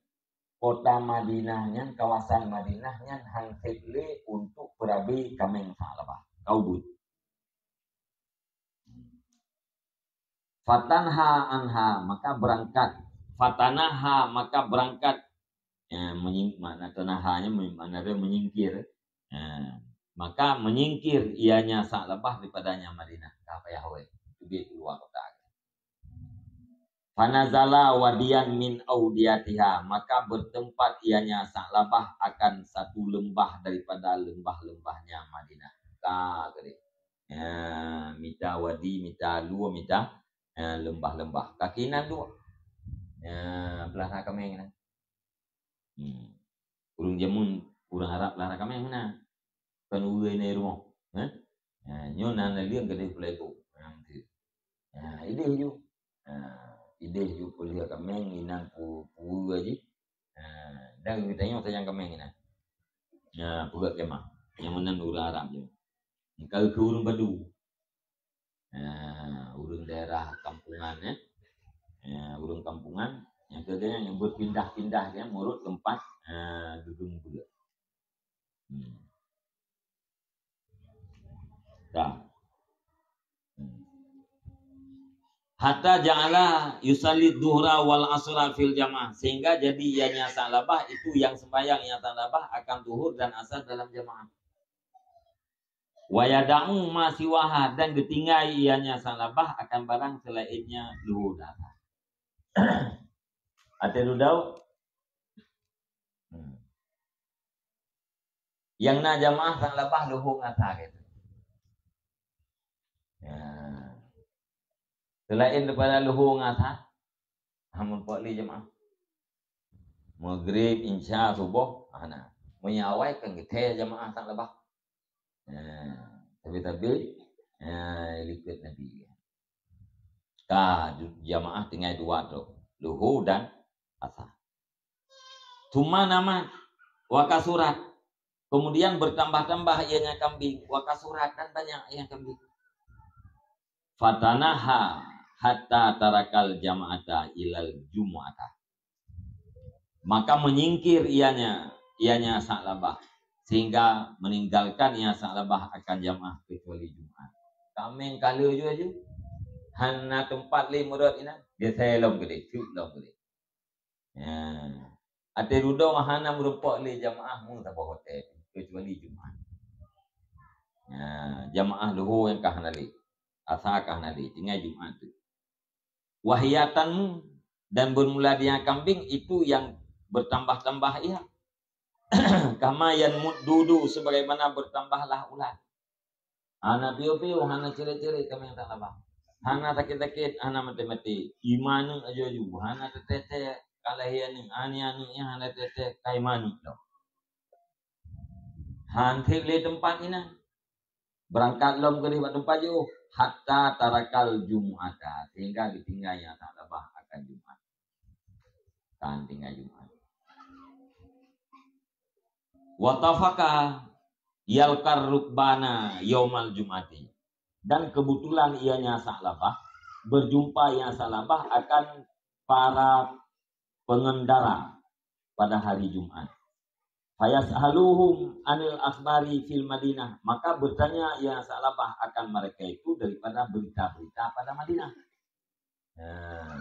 Kota Madinah nyan, kawasan Madinah nyan han sép lé untuk peurabe kaméng Sa'labah. Ka ubeut. Fatanha anha, maka berangkat. Fatanaha, maka berangkat. Ya, menying-, makna tanaha nyan me-, makna dia menyingkir. Ya, maka menyingkir ianya Sa'labah daripadanya Madinah. Ka payah wéh. Teubiet keuluwa kota. Fanazala wadiyan min audiyatiha, maka bertempat ianya Sa'labah akan satu lembah daripada lembah-lembahnya Madinah. Ka keudeh. Ya, mita wadi, mita lua, mita, ya, lembah-lembah. Kaki nan dua. Ya, peulihara kaméng na. Hmm. Ureuëng jameun, ureuëng Arab peulihara kaméng na. Kon ureuëng inan rumoh. Eh? Ha, nyoe nan leueng keudeh peuleubeh. Ha, beutôi. Ha, ideh ju. Ha, ideh ju peulihara kaméng inan pu-, peue jih. Ha, dan geutanyoe tajang kaméng inan. Ha, peugah kemah. Nyang meunan ureuëng Arab je. Engka keu ureuëng Badu. Ah, ureuëng daerah kampungan, ya. Ya, ureuëng kampungan, nyang keuh nyang berpindah-pindah, ya, meurot teumpat, ah, geugeumbeuet. Hmm. Dah. Hmm. Hatta ja'ala yusalli dhuhra wal asra fil jamaah. Sehingga jadi ianya Sa'labah itu yang sembahyang ianya Sa'labah akan zuhur dan asar dalam jamaah. Wa yada'u ma siwaha, dan geutinggai ianya Sa'labah akan barang selainnya luhur dan asar. Até dudoe. Hmm. Nyang na jamaah Sa'labah luhur ngon asar gitu. Ya. Selain daripada luhur ngon asar, ha, meureumpok lé jamaah. Maghrib, Isya, Suboh, hana. Meunyoe awai kan geuthèe jamaah Sa'labah. Ya. Tapi-tapi, ya, likot Nabi. Ka jamaah tinggai dua tu. Luhur dan asar. Tsumma namat wa kasurat. Kemudian bertambah-tambah ianya kambing, wa kasurat, dan banyak ianya kambing. Fatanaha hatta tarakal jama'ata ilal jumu'ata. Maka menyingkir ianya, ianya Sa'labah, sehingga meninggalkan ianya Sa'labah akan jamaah kecuali Jumat. Kaméng kaleue ju aju. Hana teumpat lé meurot inan. Geusée lom keudeh, cut lom keudeh. Ya. Até dudoe hana meureumpok lé jamaah meusaboh watèe, kecuali Jumat. Ya, jamaah luhur nyang ka hana lé. Asar ka hana lé, tinggai Jumat tu. Wahiyatan, dan bermula dia kambing itu yang bertambah-tambah ia. Kama yanmud dudu, sebagaimana bertambahlah ulat. Hana piôh-piôh, hana ceurék-ceurék kaméng Sa'labah. Hana sakét-sakét, hana maté-maté. Imaneuek aju-aju, hana teutek-tek, ka lahé aneuëk, aneuk-aneuk nyan hana teutek, ka imaneuek lom. Han sép lé teumpat inan. Beurangkat lom keudeh bak teumpat jiôh, hatta tarakal jumu'ata, sehingga geutinggai ianya Sa'labah akan Jumat. Kan tinggai Jumat. Watafaqa yalqar rukbana yaumal jum'ati. Dan kebetulan ianya Sa'labah berjumpa ianya Sa'labah akan para pengendara pada hari Jumat. Fayas'aluhum anil akhbari fil Madinah. Maka bertanya ianya Sa'labah akan mereka itu daripada berita-berita pada Madinah. Nah,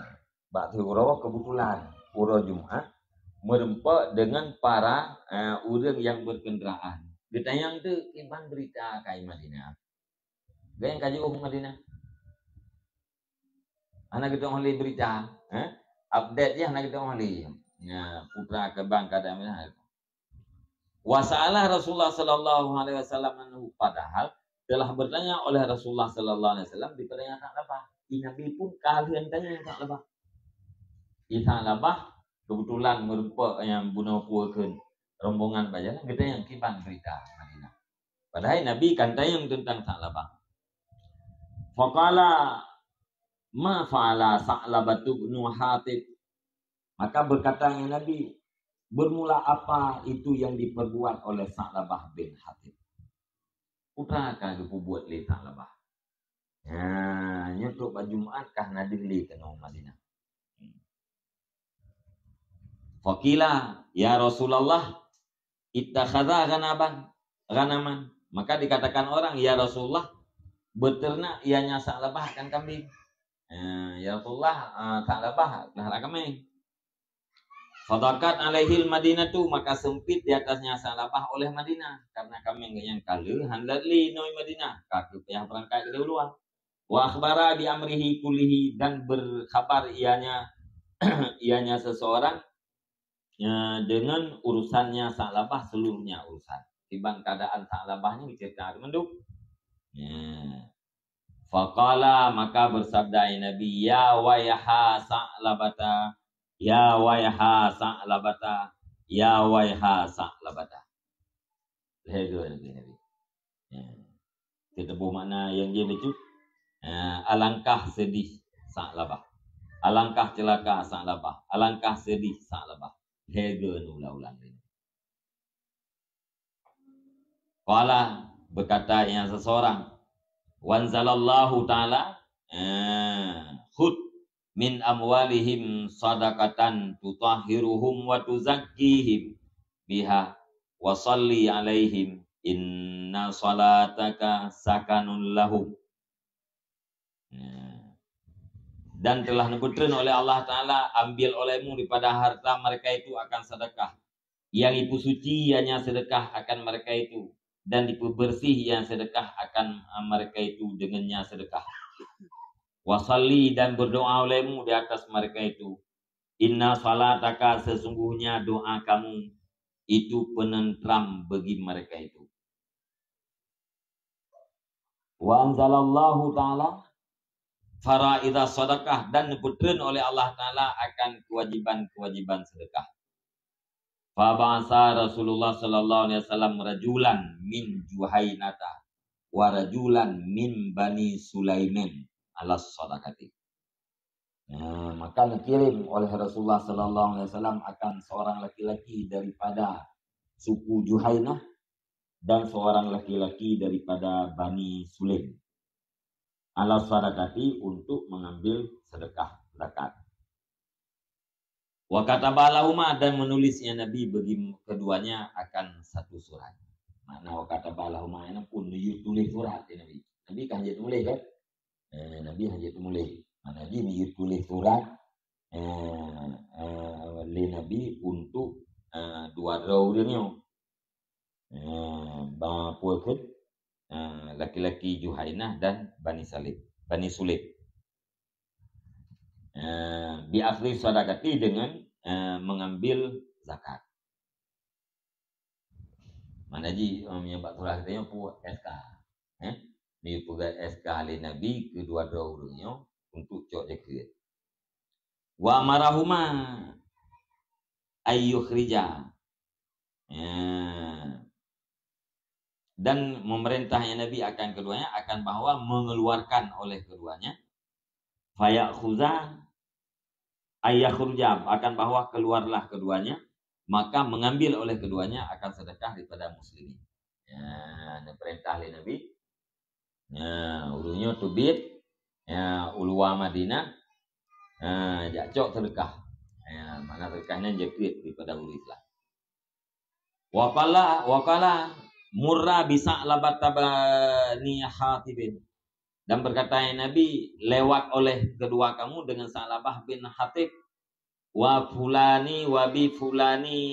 bak siuroe kebetulan uroe Jumat meureumpok dengan para, eh, ureuëng nyang berkendaraan. Geutanyong teuk kiban berita kai Madinah. Gaya ka jiôh Madinah. Hana geutanyoe lé berita, eh? Update je hana geutanyoe lé. Ya, putra keuban keadaan Madinah. Wa sa'ala Rasulullah sallallahu alaihi wasallam anhu, padahal telah bertanya oleh Rasulullah sallallahu alaihi wasallam daripada ianya Sa'labah. Nabi pun ka lheueh tanya ianya Sa'labah. Ianya Sa'labah kebetulan meureumpok nyang bunoe peue kheun rombongan bak jalan, geutanyong kiban berita Madinah. Padahai Nabi kan tanyong teuntang Sa'labah. Faqala, "Ma fa'ala Sa'labatu bnu Hatib?" Maka berkata Nabi, "Bermula apa itu yang diperbuat oleh Sa'labah bin Hatib?" Peue ka geupeubuet lé Sa'labah? Ha, nyoe trok bak Jumat ka hana deuh lé keunoe Madinah. Faqila, "Ya Rasulullah, ittakhadha ghanaban, ghanaman." Maka dikatakan orang, "Ya Rasulullah, beternak ianya Sa'labah akan kambing." Eh, "Ya Rasulullah, eh, Sa'labah dah ada kaméng." Fadaqat alaihil Madinatu, maka sempit di atasnya Sa'labah oleh Madinah, karena kaméng nyang ka lheueh hana lé ngon Madinah, ka geupayah beurangkat keudeh u luwa. Wa akhbara bi amrihi kullihi, dan berkhabar ianya, ianya seseorang, ya, dengan urusannya Sa'labah, seluruhnya urusan. Kiban keadaan Sa'labah nyoe cerita mandum. Ya. Faqala, maka bersabda Nabi, "Ya waiha Sa'labata, ya waiha Sa'labata, ya waiha Sa'labata." Lhèe goe Nabi. Ya. Teupeue makna nyang jih bacut? Ya, alangkah sedih Sa'labah. Alangkah celaka Sa'labah. Alangkah sedih Sa'labah. Lhèe goe ulang-ulang. Qala, berkata yang seseorang, "Wanzalallahu ta'ala, eh, khud min amwalihim sadaqatan tutahhiruhum wa tuzakkihim biha wa shalli alaihim "Inna salataka sakanun lahum." Ya. Dan telah neupeutrön oleh Allah Taala, "Ambil olehmu daripada harta mereka itu akan sedekah. Yang dipeusuci ianya sedekah akan mereka itu, dan dipeubeureuséh ianya sedekah akan, a, mereka itu dengannya sedekah. Wa shalli, dan berdoa olehmu di atas mereka itu. Inna shalataka, sesungguhnya doa kamu itu penentram bagi mereka itu." Wa anzalallahu taala faraidha sadaqah, dan neupeutrön oleh Allah Taala akan kewajiban-kewajiban sedekah. Fa ba'asa Rasulullah sallallahu alaihi wasallam rajulan min Juhainata wa rajulan min Bani Sulaimin ala sadaqati. Nah, maka dikirim oleh Rasulullah sallallahu alaihi wasallam akan seorang laki-laki daripada suku Juhainah dan seorang laki-laki daripada Bani Sulaim, ala sadaqati, untuk mengambil sedekah zakat. Wa kataba lahuma, dan menulisnya Nabi bagi keduanya akan satu surat. Makna wa kataba lahuma ini pun, neuyue tuléh surat di Nabi. Nabi kan hana tuléh, kan? Eh, Nabi hana tuléh. Makna jih neuyue tuléh surat, eh, eh, lé Nabi untuk, eh, dua droe ureuëng nyoe. Eh, ba peue kheun? Eh, laki-laki Juhainah dan Bani Salib, Bani Sulaim. Eh, bi akhdhi sadaqati, dengan, eh, mengambil zakat. Mana ji, eh, nyang bak surah geutanyoe peue S K. Eh? Dipeugah S K lé Nabi keudua droe ureuëng nyoe untuk cok jakeuet. Wa amarahuma ayyukhrija. Ya. Dan memerintahnya Nabi akan keduanya, akan bahwa mengeluarkan oleh keduanya. Fayakhuza, ayyakhruja, akan bahwa keluarlah keduanya, maka mengambil oleh keduanya akan sedekah daripada muslimin. Ya, neuperintah lé Nabi. Ya, ureuëng nyoe teubiet, ya, u luwa Madinah, ya, jak cok sedekah. Ya, makna sedekah nyan jakeuet daripada ureuëng Islam. Wa qala, wa qala murra bi Sa'labah bani Hatibin. Dan berkata Nabi, "Lewat oleh kedua kamu dengan Sa'labah bin Hatib, wa fulani wa bi fulani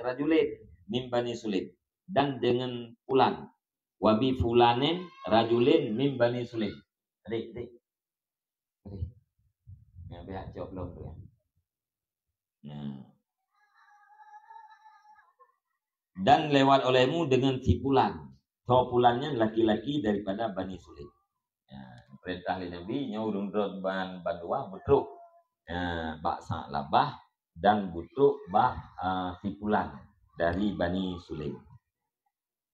rajulin min Bani Sulaim." Dan dengan fulan, wa bi fulanin rajulin min Bani Sulaim. Adik, adik. Adik. Yang pihak job belum tu, ya. Nah. Dan lewat olehmu dengan si fulan. Soe fulan nyan? Laki-laki daripada Bani Sulaim. Ya, perintah lé Nabi, nyoe ureuëng droe ban bandua beutrok, ya, bak Sa'labah dan beutrok bak, ah, si fulan dari Bani Sulaim.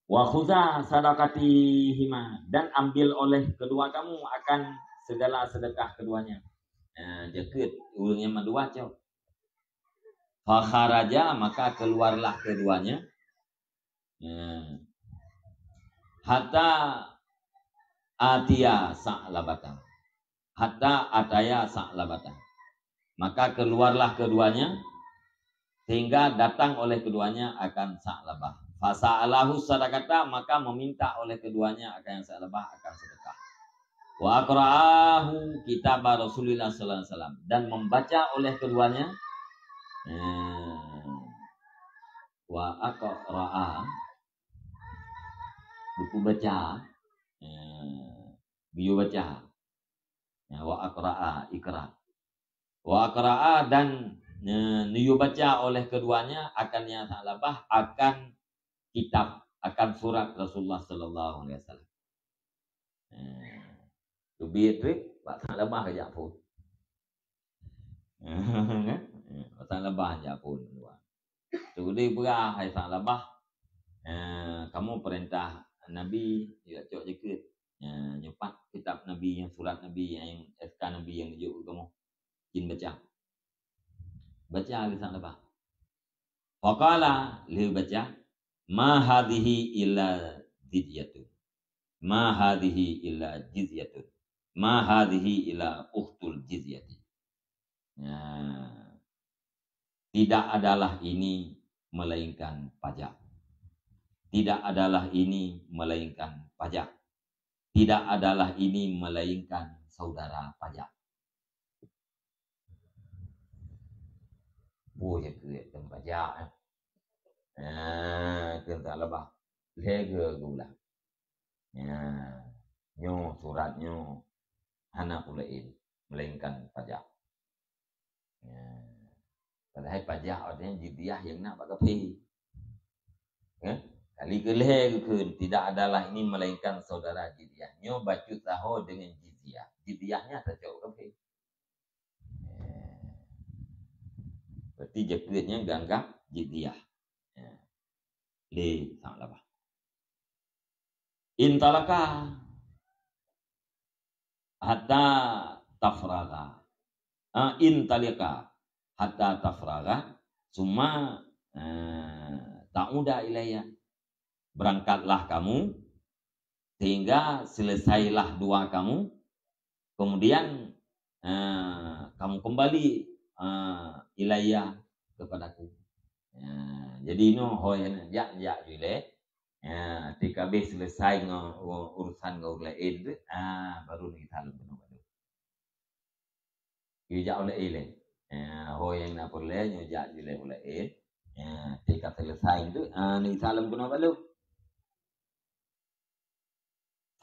Wa khuza sadaqatihima, dan ambil oleh kedua kamu akan segala sedekah keduanya. Ya, jakeuet ureuëng nyang mandua cok. Fa kharaja, maka keluarlah keduanya. Ya. Hatta atiya Sa'labata. Hatta ataya Sa'labata. Maka keluarlah keduanya, sehingga datang oleh keduanya akan Sa'labah. Fasa'alahu sadaqata, maka meminta oleh keduanya akan Sa'labah akan sedekah. Wa aqra'ahu kitaba Rasulillah sallallahu alaihi wasallam, dan membaca oleh keduanya, eh, wa aqra'a, buku baca, eh, geuyue baca. Ya, wa aqra'a, iqra. Wa aqra'a, dan, eh, neuyue baca oleh keduanya akan ya Sa'labah akan kitab, akan surat Rasulullah sallallahu alaihi wasallam. Eh, teubiet trép, bak Sa'labah ka jak phon. Kan? Eh, bak Sa'labah jak phon. Teudeue peugah hai Sa'labah, eh, kamoe perintah Nabi jak cok jakeuet. Eh, nyoe pat kitab Nabi, nyang surat Nabi, nyang S K Nabi nyang jok keu kamoe. Jin baca. Baca lé Sa'labah. Faqala, lheueh baca, "Ma hadhihi illa jizyatun. Ma hadhihi illa jizyatun. Ma hadhihi illa ukhtul jizyati." Ya. Tidak adalah ini melainkan pajak. Tidak adalah ini melainkan pajak. Tidak adalah ini melainkan saudara pajak. Boh ya keu tem pajak, eh. Ah, keu tak leubah. Lhèe geuh geulah. Ya, nyoe surat nyoe hana peue laén melainkan pajak. Ya. Padahai pajak artinya jizyah nyang na bak kafé. Ya. Kali keulhèe geukheun, tidak adalah ini melainkan saudara jizyah. Nyoe bacut saho dengan jizyah. Jizyah nyan tacok kafé. Ya. Berarti jakeuet nyan geuanggab jizyah. Ya. Lé sama lah bah. Intalaka hatta tafraga. Ah, intalika hatta tafraga, summa, eh, ta'uda ilayya. Berangkatlah kamu, sehingga selesailah dua kamu, kemudian, eh, kamu kembali, eh, ilayya, kepadaku. Ya, jadi nyoe ho nyang jak, jak ju ilèe. Ya, até ka abéh selesai ngon u-, urusan ngon ureueng laén tu, ah, baru neugisa lom keunoe bak lôn. Geujak u laén lé. Ya, ho nyang na peureulèe nyoe jak ju ilèe u laén. Ya, até ka selesai tu, ah, neugisa lom keunoe bak lôn.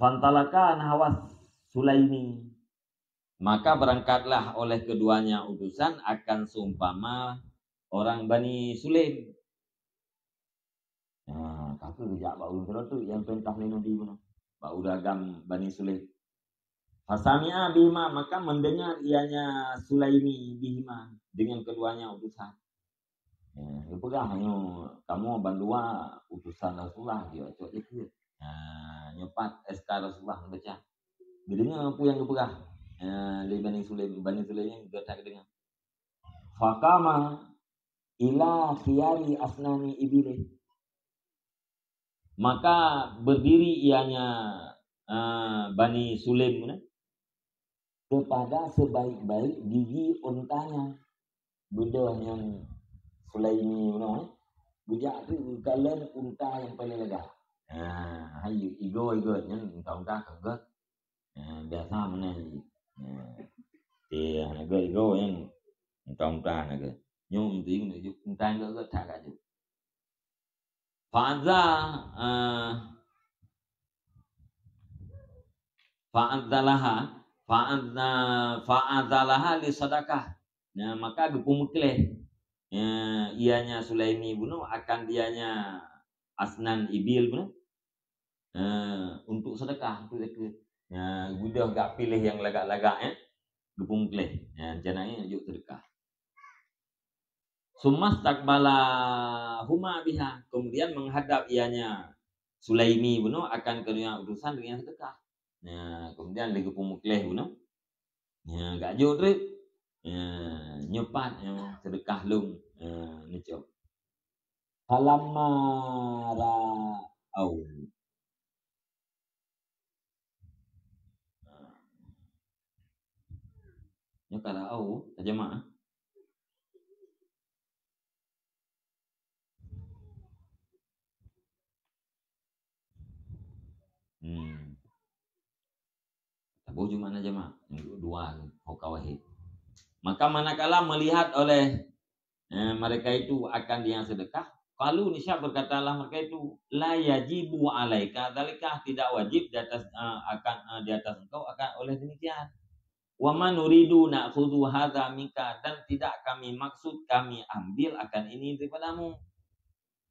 Fantalaka nahwa Sulaimi. Maka berangkatlah oleh keduanya utusan akan seumpama orang Bani Sulaim. Nah, ka keuh geujak bak ureueng keudroe tu nyang peurintah lé Nabi bunoe. Bak ureueng agam Bani Sulaim. Fasami'a bihima, maka mendengar ianya Sulaimi bihima, dengan keduanya utusan. Ya, geupeugah nyoe, "Kamoe bandua utusan Rasulullah, jeuet cok jakeuet." Ha, nyoe pat S K Rasulullah neubaca. Geudeungoe peue nyang geupeugah, ya, lé Bani Sulaim, Bani Sulaim nyan geutak geudeungoe. Faqama ila khiyari asnani ibilih. Maka berdiri ianya, eh, Bani Sulaim, kepada sebaik-baik gigi untanya. Beudôh nyan Sulaimi bunoe, eh. Geujak tu geukalon unta nyang paleng lagak. Ha, hai igoe-igoe nyan unta-unta ka gèt. Ha, biasa meunan jih. Ha. Ti hana gèt igoe nyan unta-unta hana gèt. Nyoe meunting unta nyang gèt-gèt that ka jeuet. Fa'adza, eh, fa'adzalaha, fa'adza-, fa'adzalaha li sadaqah. Nah, maka geupeumeukleh, eh, ianya Sulaimi bunoe akan dianya asnan ibil bunoe, eh, untuk sedekah, untuk zakeuet. Nah, geudah gak piléh nyang lagak-lagak, eh, geupeumeukleh. Nah, rencana nyan jok sedekah. Sumastaqbalahuma biha, kemudian menghadap ianya Sulaimi bunoe akan keduanya utusan dengan sedekah. Nah, kemudian lé geupeumeukleh bunoe. Nah, gak jok treuk. Nah, nyoe pat, nyoe sedekah lôn. Nah, neucok. Falamma ra'au. Nyoe ka ra'au, tajamaah. Hmm. Taboh Jumat na jamaah, dua, ho ka wahid. Maka manakala melihat oleh, eh, mereka itu akan dia sedekah, qalu, niscaya berkatalah mereka itu, "La yajibu alaika dzalika," tidak wajib di atas, eh, akan, eh, di atas engkau akan oleh demikian. "Wa ma nuridu na'khudhu hadza minka," dan tidak kami maksud kami ambil akan ini daripadamu.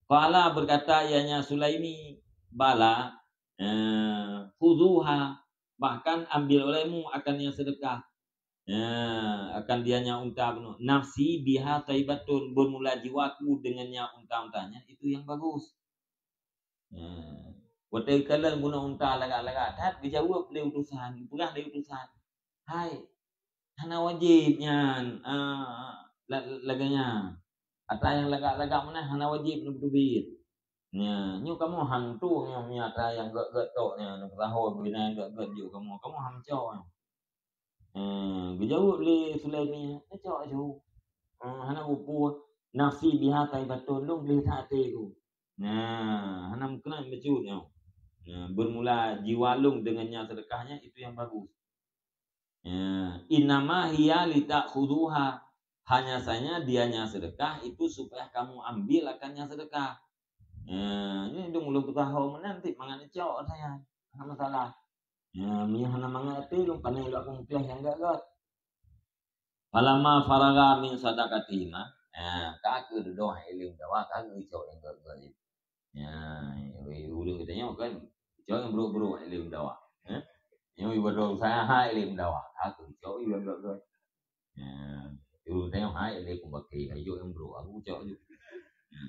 Qala, berkata ianya Sulaimi, "Bala, eh, khudhuha, bahkan ambil olehmu akan yang sedekah, eh, akan dianya unta bunoe. Nafsi biha thaibatun, bermula jiwaku dengannya unta-unta nyan, itu yang bagus." Eh, watèe kalon bunoe unta lagak-lagak that, geujaweueb lé utusan, geupeugah lé utusan, "Hai, hana wajéb nyan, eh, la-, lagèe nyan. Atra nyang lagak-lagak meunan hana wajéb neupeuteubiet. Nyan, nyoe kamoe han tueng nyoe, meunyoe atra nyang gèt-gèt tok nyan, neupeusaho bubena nyang gèt-gèt jok kamoe, kamoe han cok nyoe." Eh, geujaweueb lé Sulaimi, "Neucok aju. Eh, hana peue-peue, nafsi biha thaibatun, lôn gleh that até ku." Nah, hana meukeunong bacut nyoe. Nah, bermula jiwalong dengan nyang sedekahnya, itu yang bagus. Ya, innama hiya litakhuduha. Hanya saja dia nyang sedekah itu supaya kamu ambil akan nyang sedekah. Ya, ini dong ulun peusaho meunan, nanti mangat icok saya. Hana masalah. Ya, meunyoe hana mangat até, lôn pané lôn aku meukleh nyang gét-gét. Falamma faraga min sadaqatihima, ha, ka keuh dudoe hai lé meudawa, ka keuh icok nyang gét-gét. Ya, weh, ureueng geutanyoe kan, icok nyang brok-brok hai lé meudawa. Ha? Nyoe ibadah usaha hai lé meudawa, ka keuh icok nyang gét-gét. Ya, ureueng geutanyoe hai lé kumbake, icok nyang brok, aku icok ju. Ya.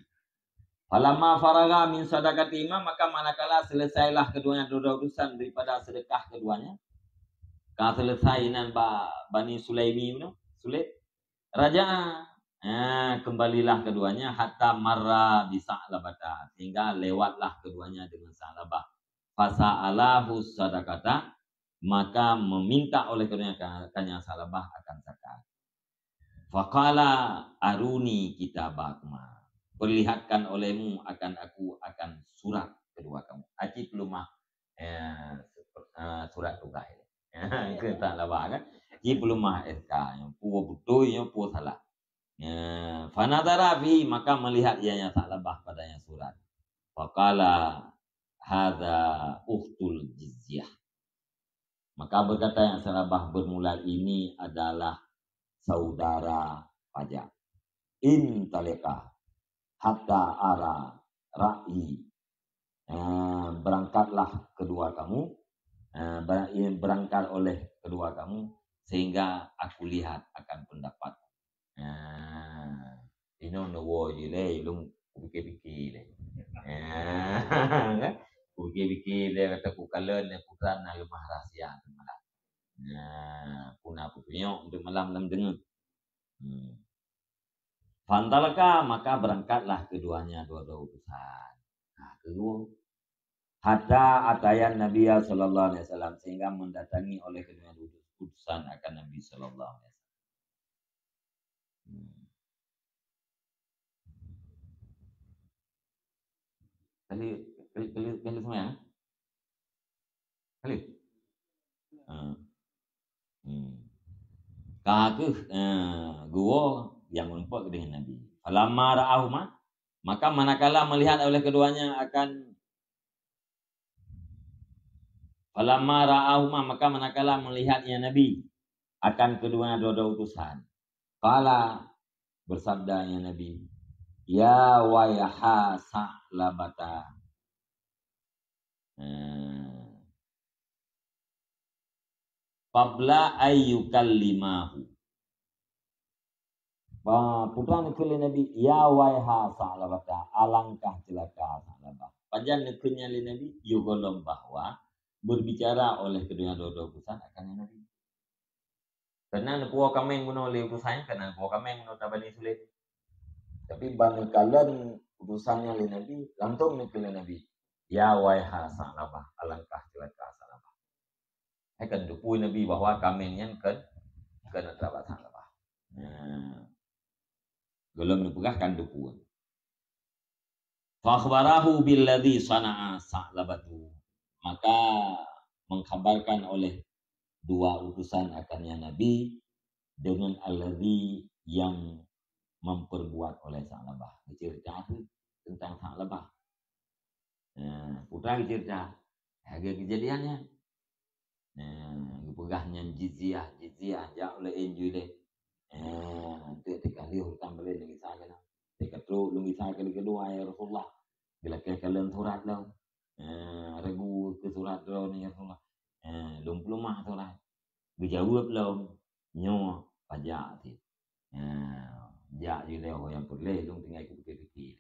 Falamma faraga min sadaqatihima, maka manakala selesailah keduanya dua utusan daripada sedekah keduanya, ka selesai inan ba Bani Sulaimi tu, Sulaim, raja, ha, kembalilah keduanya hatta marra bi Sa'labata, sehingga lewatlah keduanya dengan Sa'labah. Fasa'alahu sadaqata, maka meminta oleh keduanya ka-, kanya Sa'labah akan zakat. Faqala aruni kitabakuma. Perlihatkan olehmu akan aku akan surat kedua kamu. Aci peulumah, eh, eh, surat tugaih. Keu Sa'labah kan. Aci peulumah S K. Nyang peue beutôi, nyang peue salah. Ya, fanadhara fi, maka melihat ianya Sa'labah padanya surat. Faqala hadza ukhtul jizyah. Maka berkata yang Sa'labah bermula, "Ini adalah saudara pajak. Intaliqa hatta ara ra'yi." Eh, berangkatlah kedua kamu, eh, ber-, berangkat oleh kedua kamu sehingga aku lihat akan pendapat. Ah, inoe neuwoe jih lé, lôn kupike-pike lé. Ah, kan? Kupike-pike lé, kata kukalon lé, putra na leumah rahsia teuma lah. Nah, puna kutunyok untuk malam lam deungon. Hmm. Fantalaka, maka berangkatlah keduanya dua-dua utusan. Nah, kedua. Hatta atayan Nabiya sallallahu alaihi wasallam, sehingga mendatangi oleh keduanya utusan akan Nabi sallallahu alaihi wasallam. Hmm. Kali, kali, kali, kali semua ya? Kali? Ha. Hmm. Ka keuh, eh, geuwoe nyang meurumpok dengan Nabi. Falamma ra'ahuma, maka manakala melihat oleh keduanya akan Falamma ra'ahuma, maka manakala melihatnya Nabi akan keduanya dua-dua utusan. Qala, bersabdanya Nabi, "Ya waiha Sa'labata." Hmm. Qabla ayyukallimahu. Ba-, putra neukheun lé Nabi, "Ya waiha Sa'labata, alangkah ceulaka Sa'labah." Pajan neukheun nyan lé Nabi? Yôh gohlom bahwa berbicara oleh keduanya dua-dua utusan akan Nabi. Keunan neupuwoe kaméng bunoe lé utusan, keunan neupuwoe kaméng bunoe atra Bani Sulaim. Tapi ban neukalon utusan nyan lé Nabi, langsong neukheun lé Nabi, "Ya waiha Sa'labah, alangkah ceulaka Sa'labah." Hai kan teupeu Nabi bahwa kaméng nyan kan, kan atra bak Sa'labah. Nah. Gohlom neupeugah kan teupeu. Fa akhbarahu billadzi sana'a Sa'labatu. Maka mengkhabarkan oleh dua utusan akan Nabi dengan alladzi yang memperbuat oleh Sa'labah. Geuceurita teuntang Sa'labah. Nah, putra geuceurita. Lagèe keujadian nyan. Nah, geupeugah nyan jizyah, jizyah, jak ulèe jih lé. Nah, teuk teuka lheueh utang balèe lôn gisa keunan. Teuka trok lôn gisa kali keudua, ya Rasulullah. Geulakèe kalon surat lôn. Nah, ragu keu surat droeneuh, ya Rasulullah. Nah, lôn peuleumah surat. Geujaweueb lom, nyoe pajak cit. Nah, jak jih lé ho nyang peureulèe, lôn tinggai kupike-pike lé.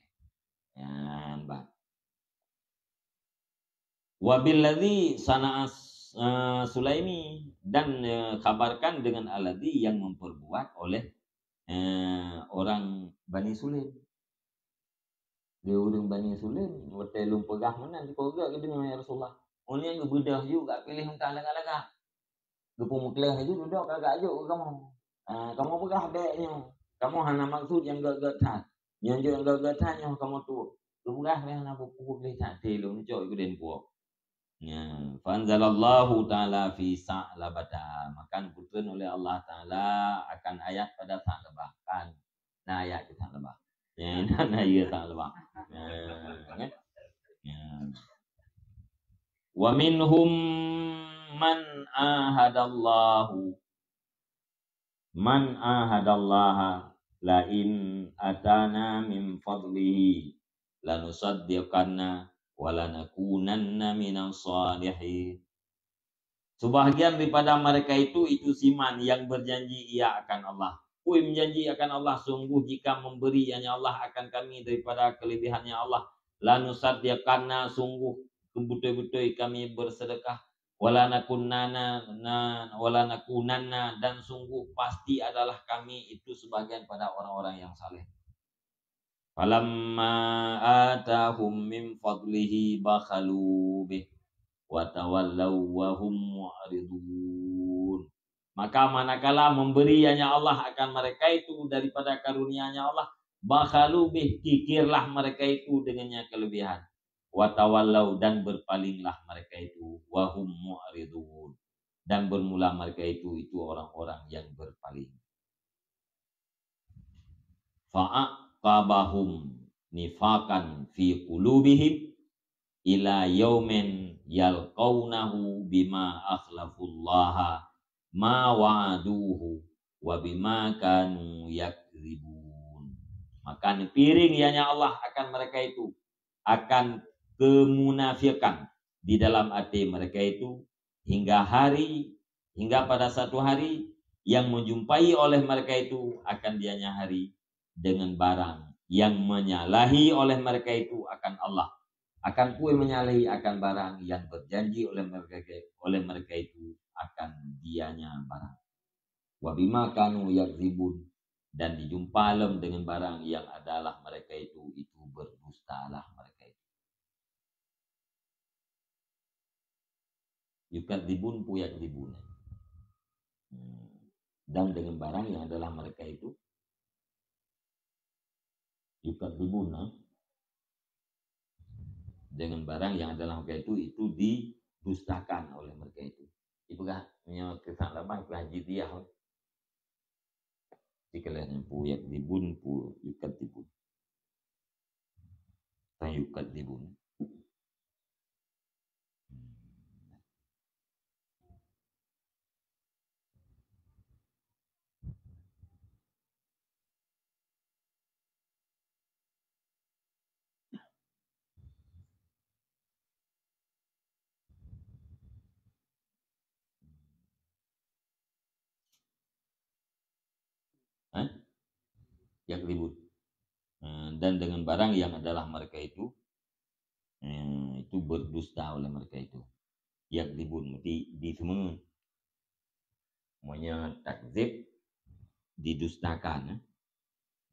Nyan, bah. Wa billadzi sana'a, eh, Sulaimi, dan, eh, khabarkan dengan alladzi yang memperbuat oleh, eh, orang Bani Sulaim. Di ureueng Bani Sulaim, watèe lôn peugah meunan, dikeue geudeungoe, ya Rasulullah. Ulôn nyan geubeudôh ju, geupiléh mantong lagak-lagak. Geupeumeukleh ju, dudoe ka geuajok keu kamoe. Ah, kamoe peugah bèk nyoe. Kamoe hana maksud nyang gèt-gèt that. Nyang jeuet nyang gèt-gèt that nyoe kamoe tuwök. Geupeugah lé hana peue-peue lé that, lôn cok i keudéh puwoe. Ya, fa anzalallahu ta'ala fi Sa'labata. Maka geutreun oleh Allah Ta'ala akan ayat pada Sa'labah. Kan? Na ayat keu Sa'labah. Ya, na, na, ya, Sa'labah. Ya, kan? Ya. Wa minhum man ahadallahu, man ahadallaha la in atana min fadlihi lanusaddiqanna wa lanakunanna minas shalihin. Sebahagian daripada mereka itu, itu si man yang berjanji ia akan Allah. Peue meujanji akan Allah, sungguh jika memberi, ianya Allah, akan kami daripada kelebihannya Allah, lanusaddiqanna, sungguh beutôi-beutôi kami bersedekah, walanakunana, na, walanakunanna, dan sungguh pasti adalah kami itu sebahagian pada orang-orang yang saleh. Falamma atahum min fadlihi bakhalu bih wa tawallau wa hum mu'ridun. Maka manakala memberi ianya Allah akan mereka itu daripada karunia-Nya Allah, bakhalu bih, kikirlah mereka itu dengannya kelebihan. Wa tawallau, dan berpalinglah mereka itu, wa hum mu'ridun, dan bermula mereka itu, itu orang-orang yang berpaling. Fa'aqabahum nifaqan fi qulubihim ila yaumin yalqaunahu bima akhlafullaha ma wa'aduhu wa bima kanu yakdzibun. Maka neupiring ianya Allah akan mereka itu, akan kemunafikan di dalam até mereka itu, hingga hari, hingga pada satu hari yang menjumpai oleh mereka itu akan dianya hari dengan barang yang menyalahi oleh mereka itu akan Allah, akan peue menyalahi akan barang yang berjanji oleh mereka, oleh mereka itu akan dianya barang. Wa bima kanu yakdzibun, dan dijumpa lom dengan barang yang adalah mereka itu, itu berdustalah mereka itu. Yukadzibun, peue yakdzibun. Hmm. Dan dengan barang yang adalah mereka itu, yukadzibun, eh. Dengan barang yang adalah mereka itu, itu didustakan oleh mereka itu. Ipeugah, meunyoe keu Sa'labah, ipeugah jidiah, eh. Dikeuleuen peue yakdzibun, peue yukadzibun. Tan yukadzibun. Eh? Yakdzibun. Eh, dan dengan barang yang adalah mereka itu, eh, itu berdusta oleh mereka itu. Yakdzibun, berarti diseumeungeut. Meunyoe takdzib, didustakan, eh.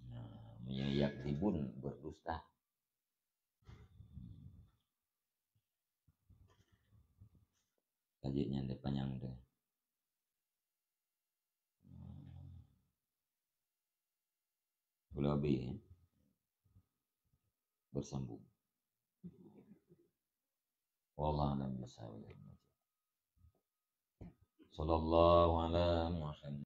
Nah, meunyoe yakdzibun, berdusta. Ka jeuet nyan deh panyang deh. Ulah habéh, eh. Bersambung. Wallahu a'lam bishawab. Sallallahu ala Muhammad.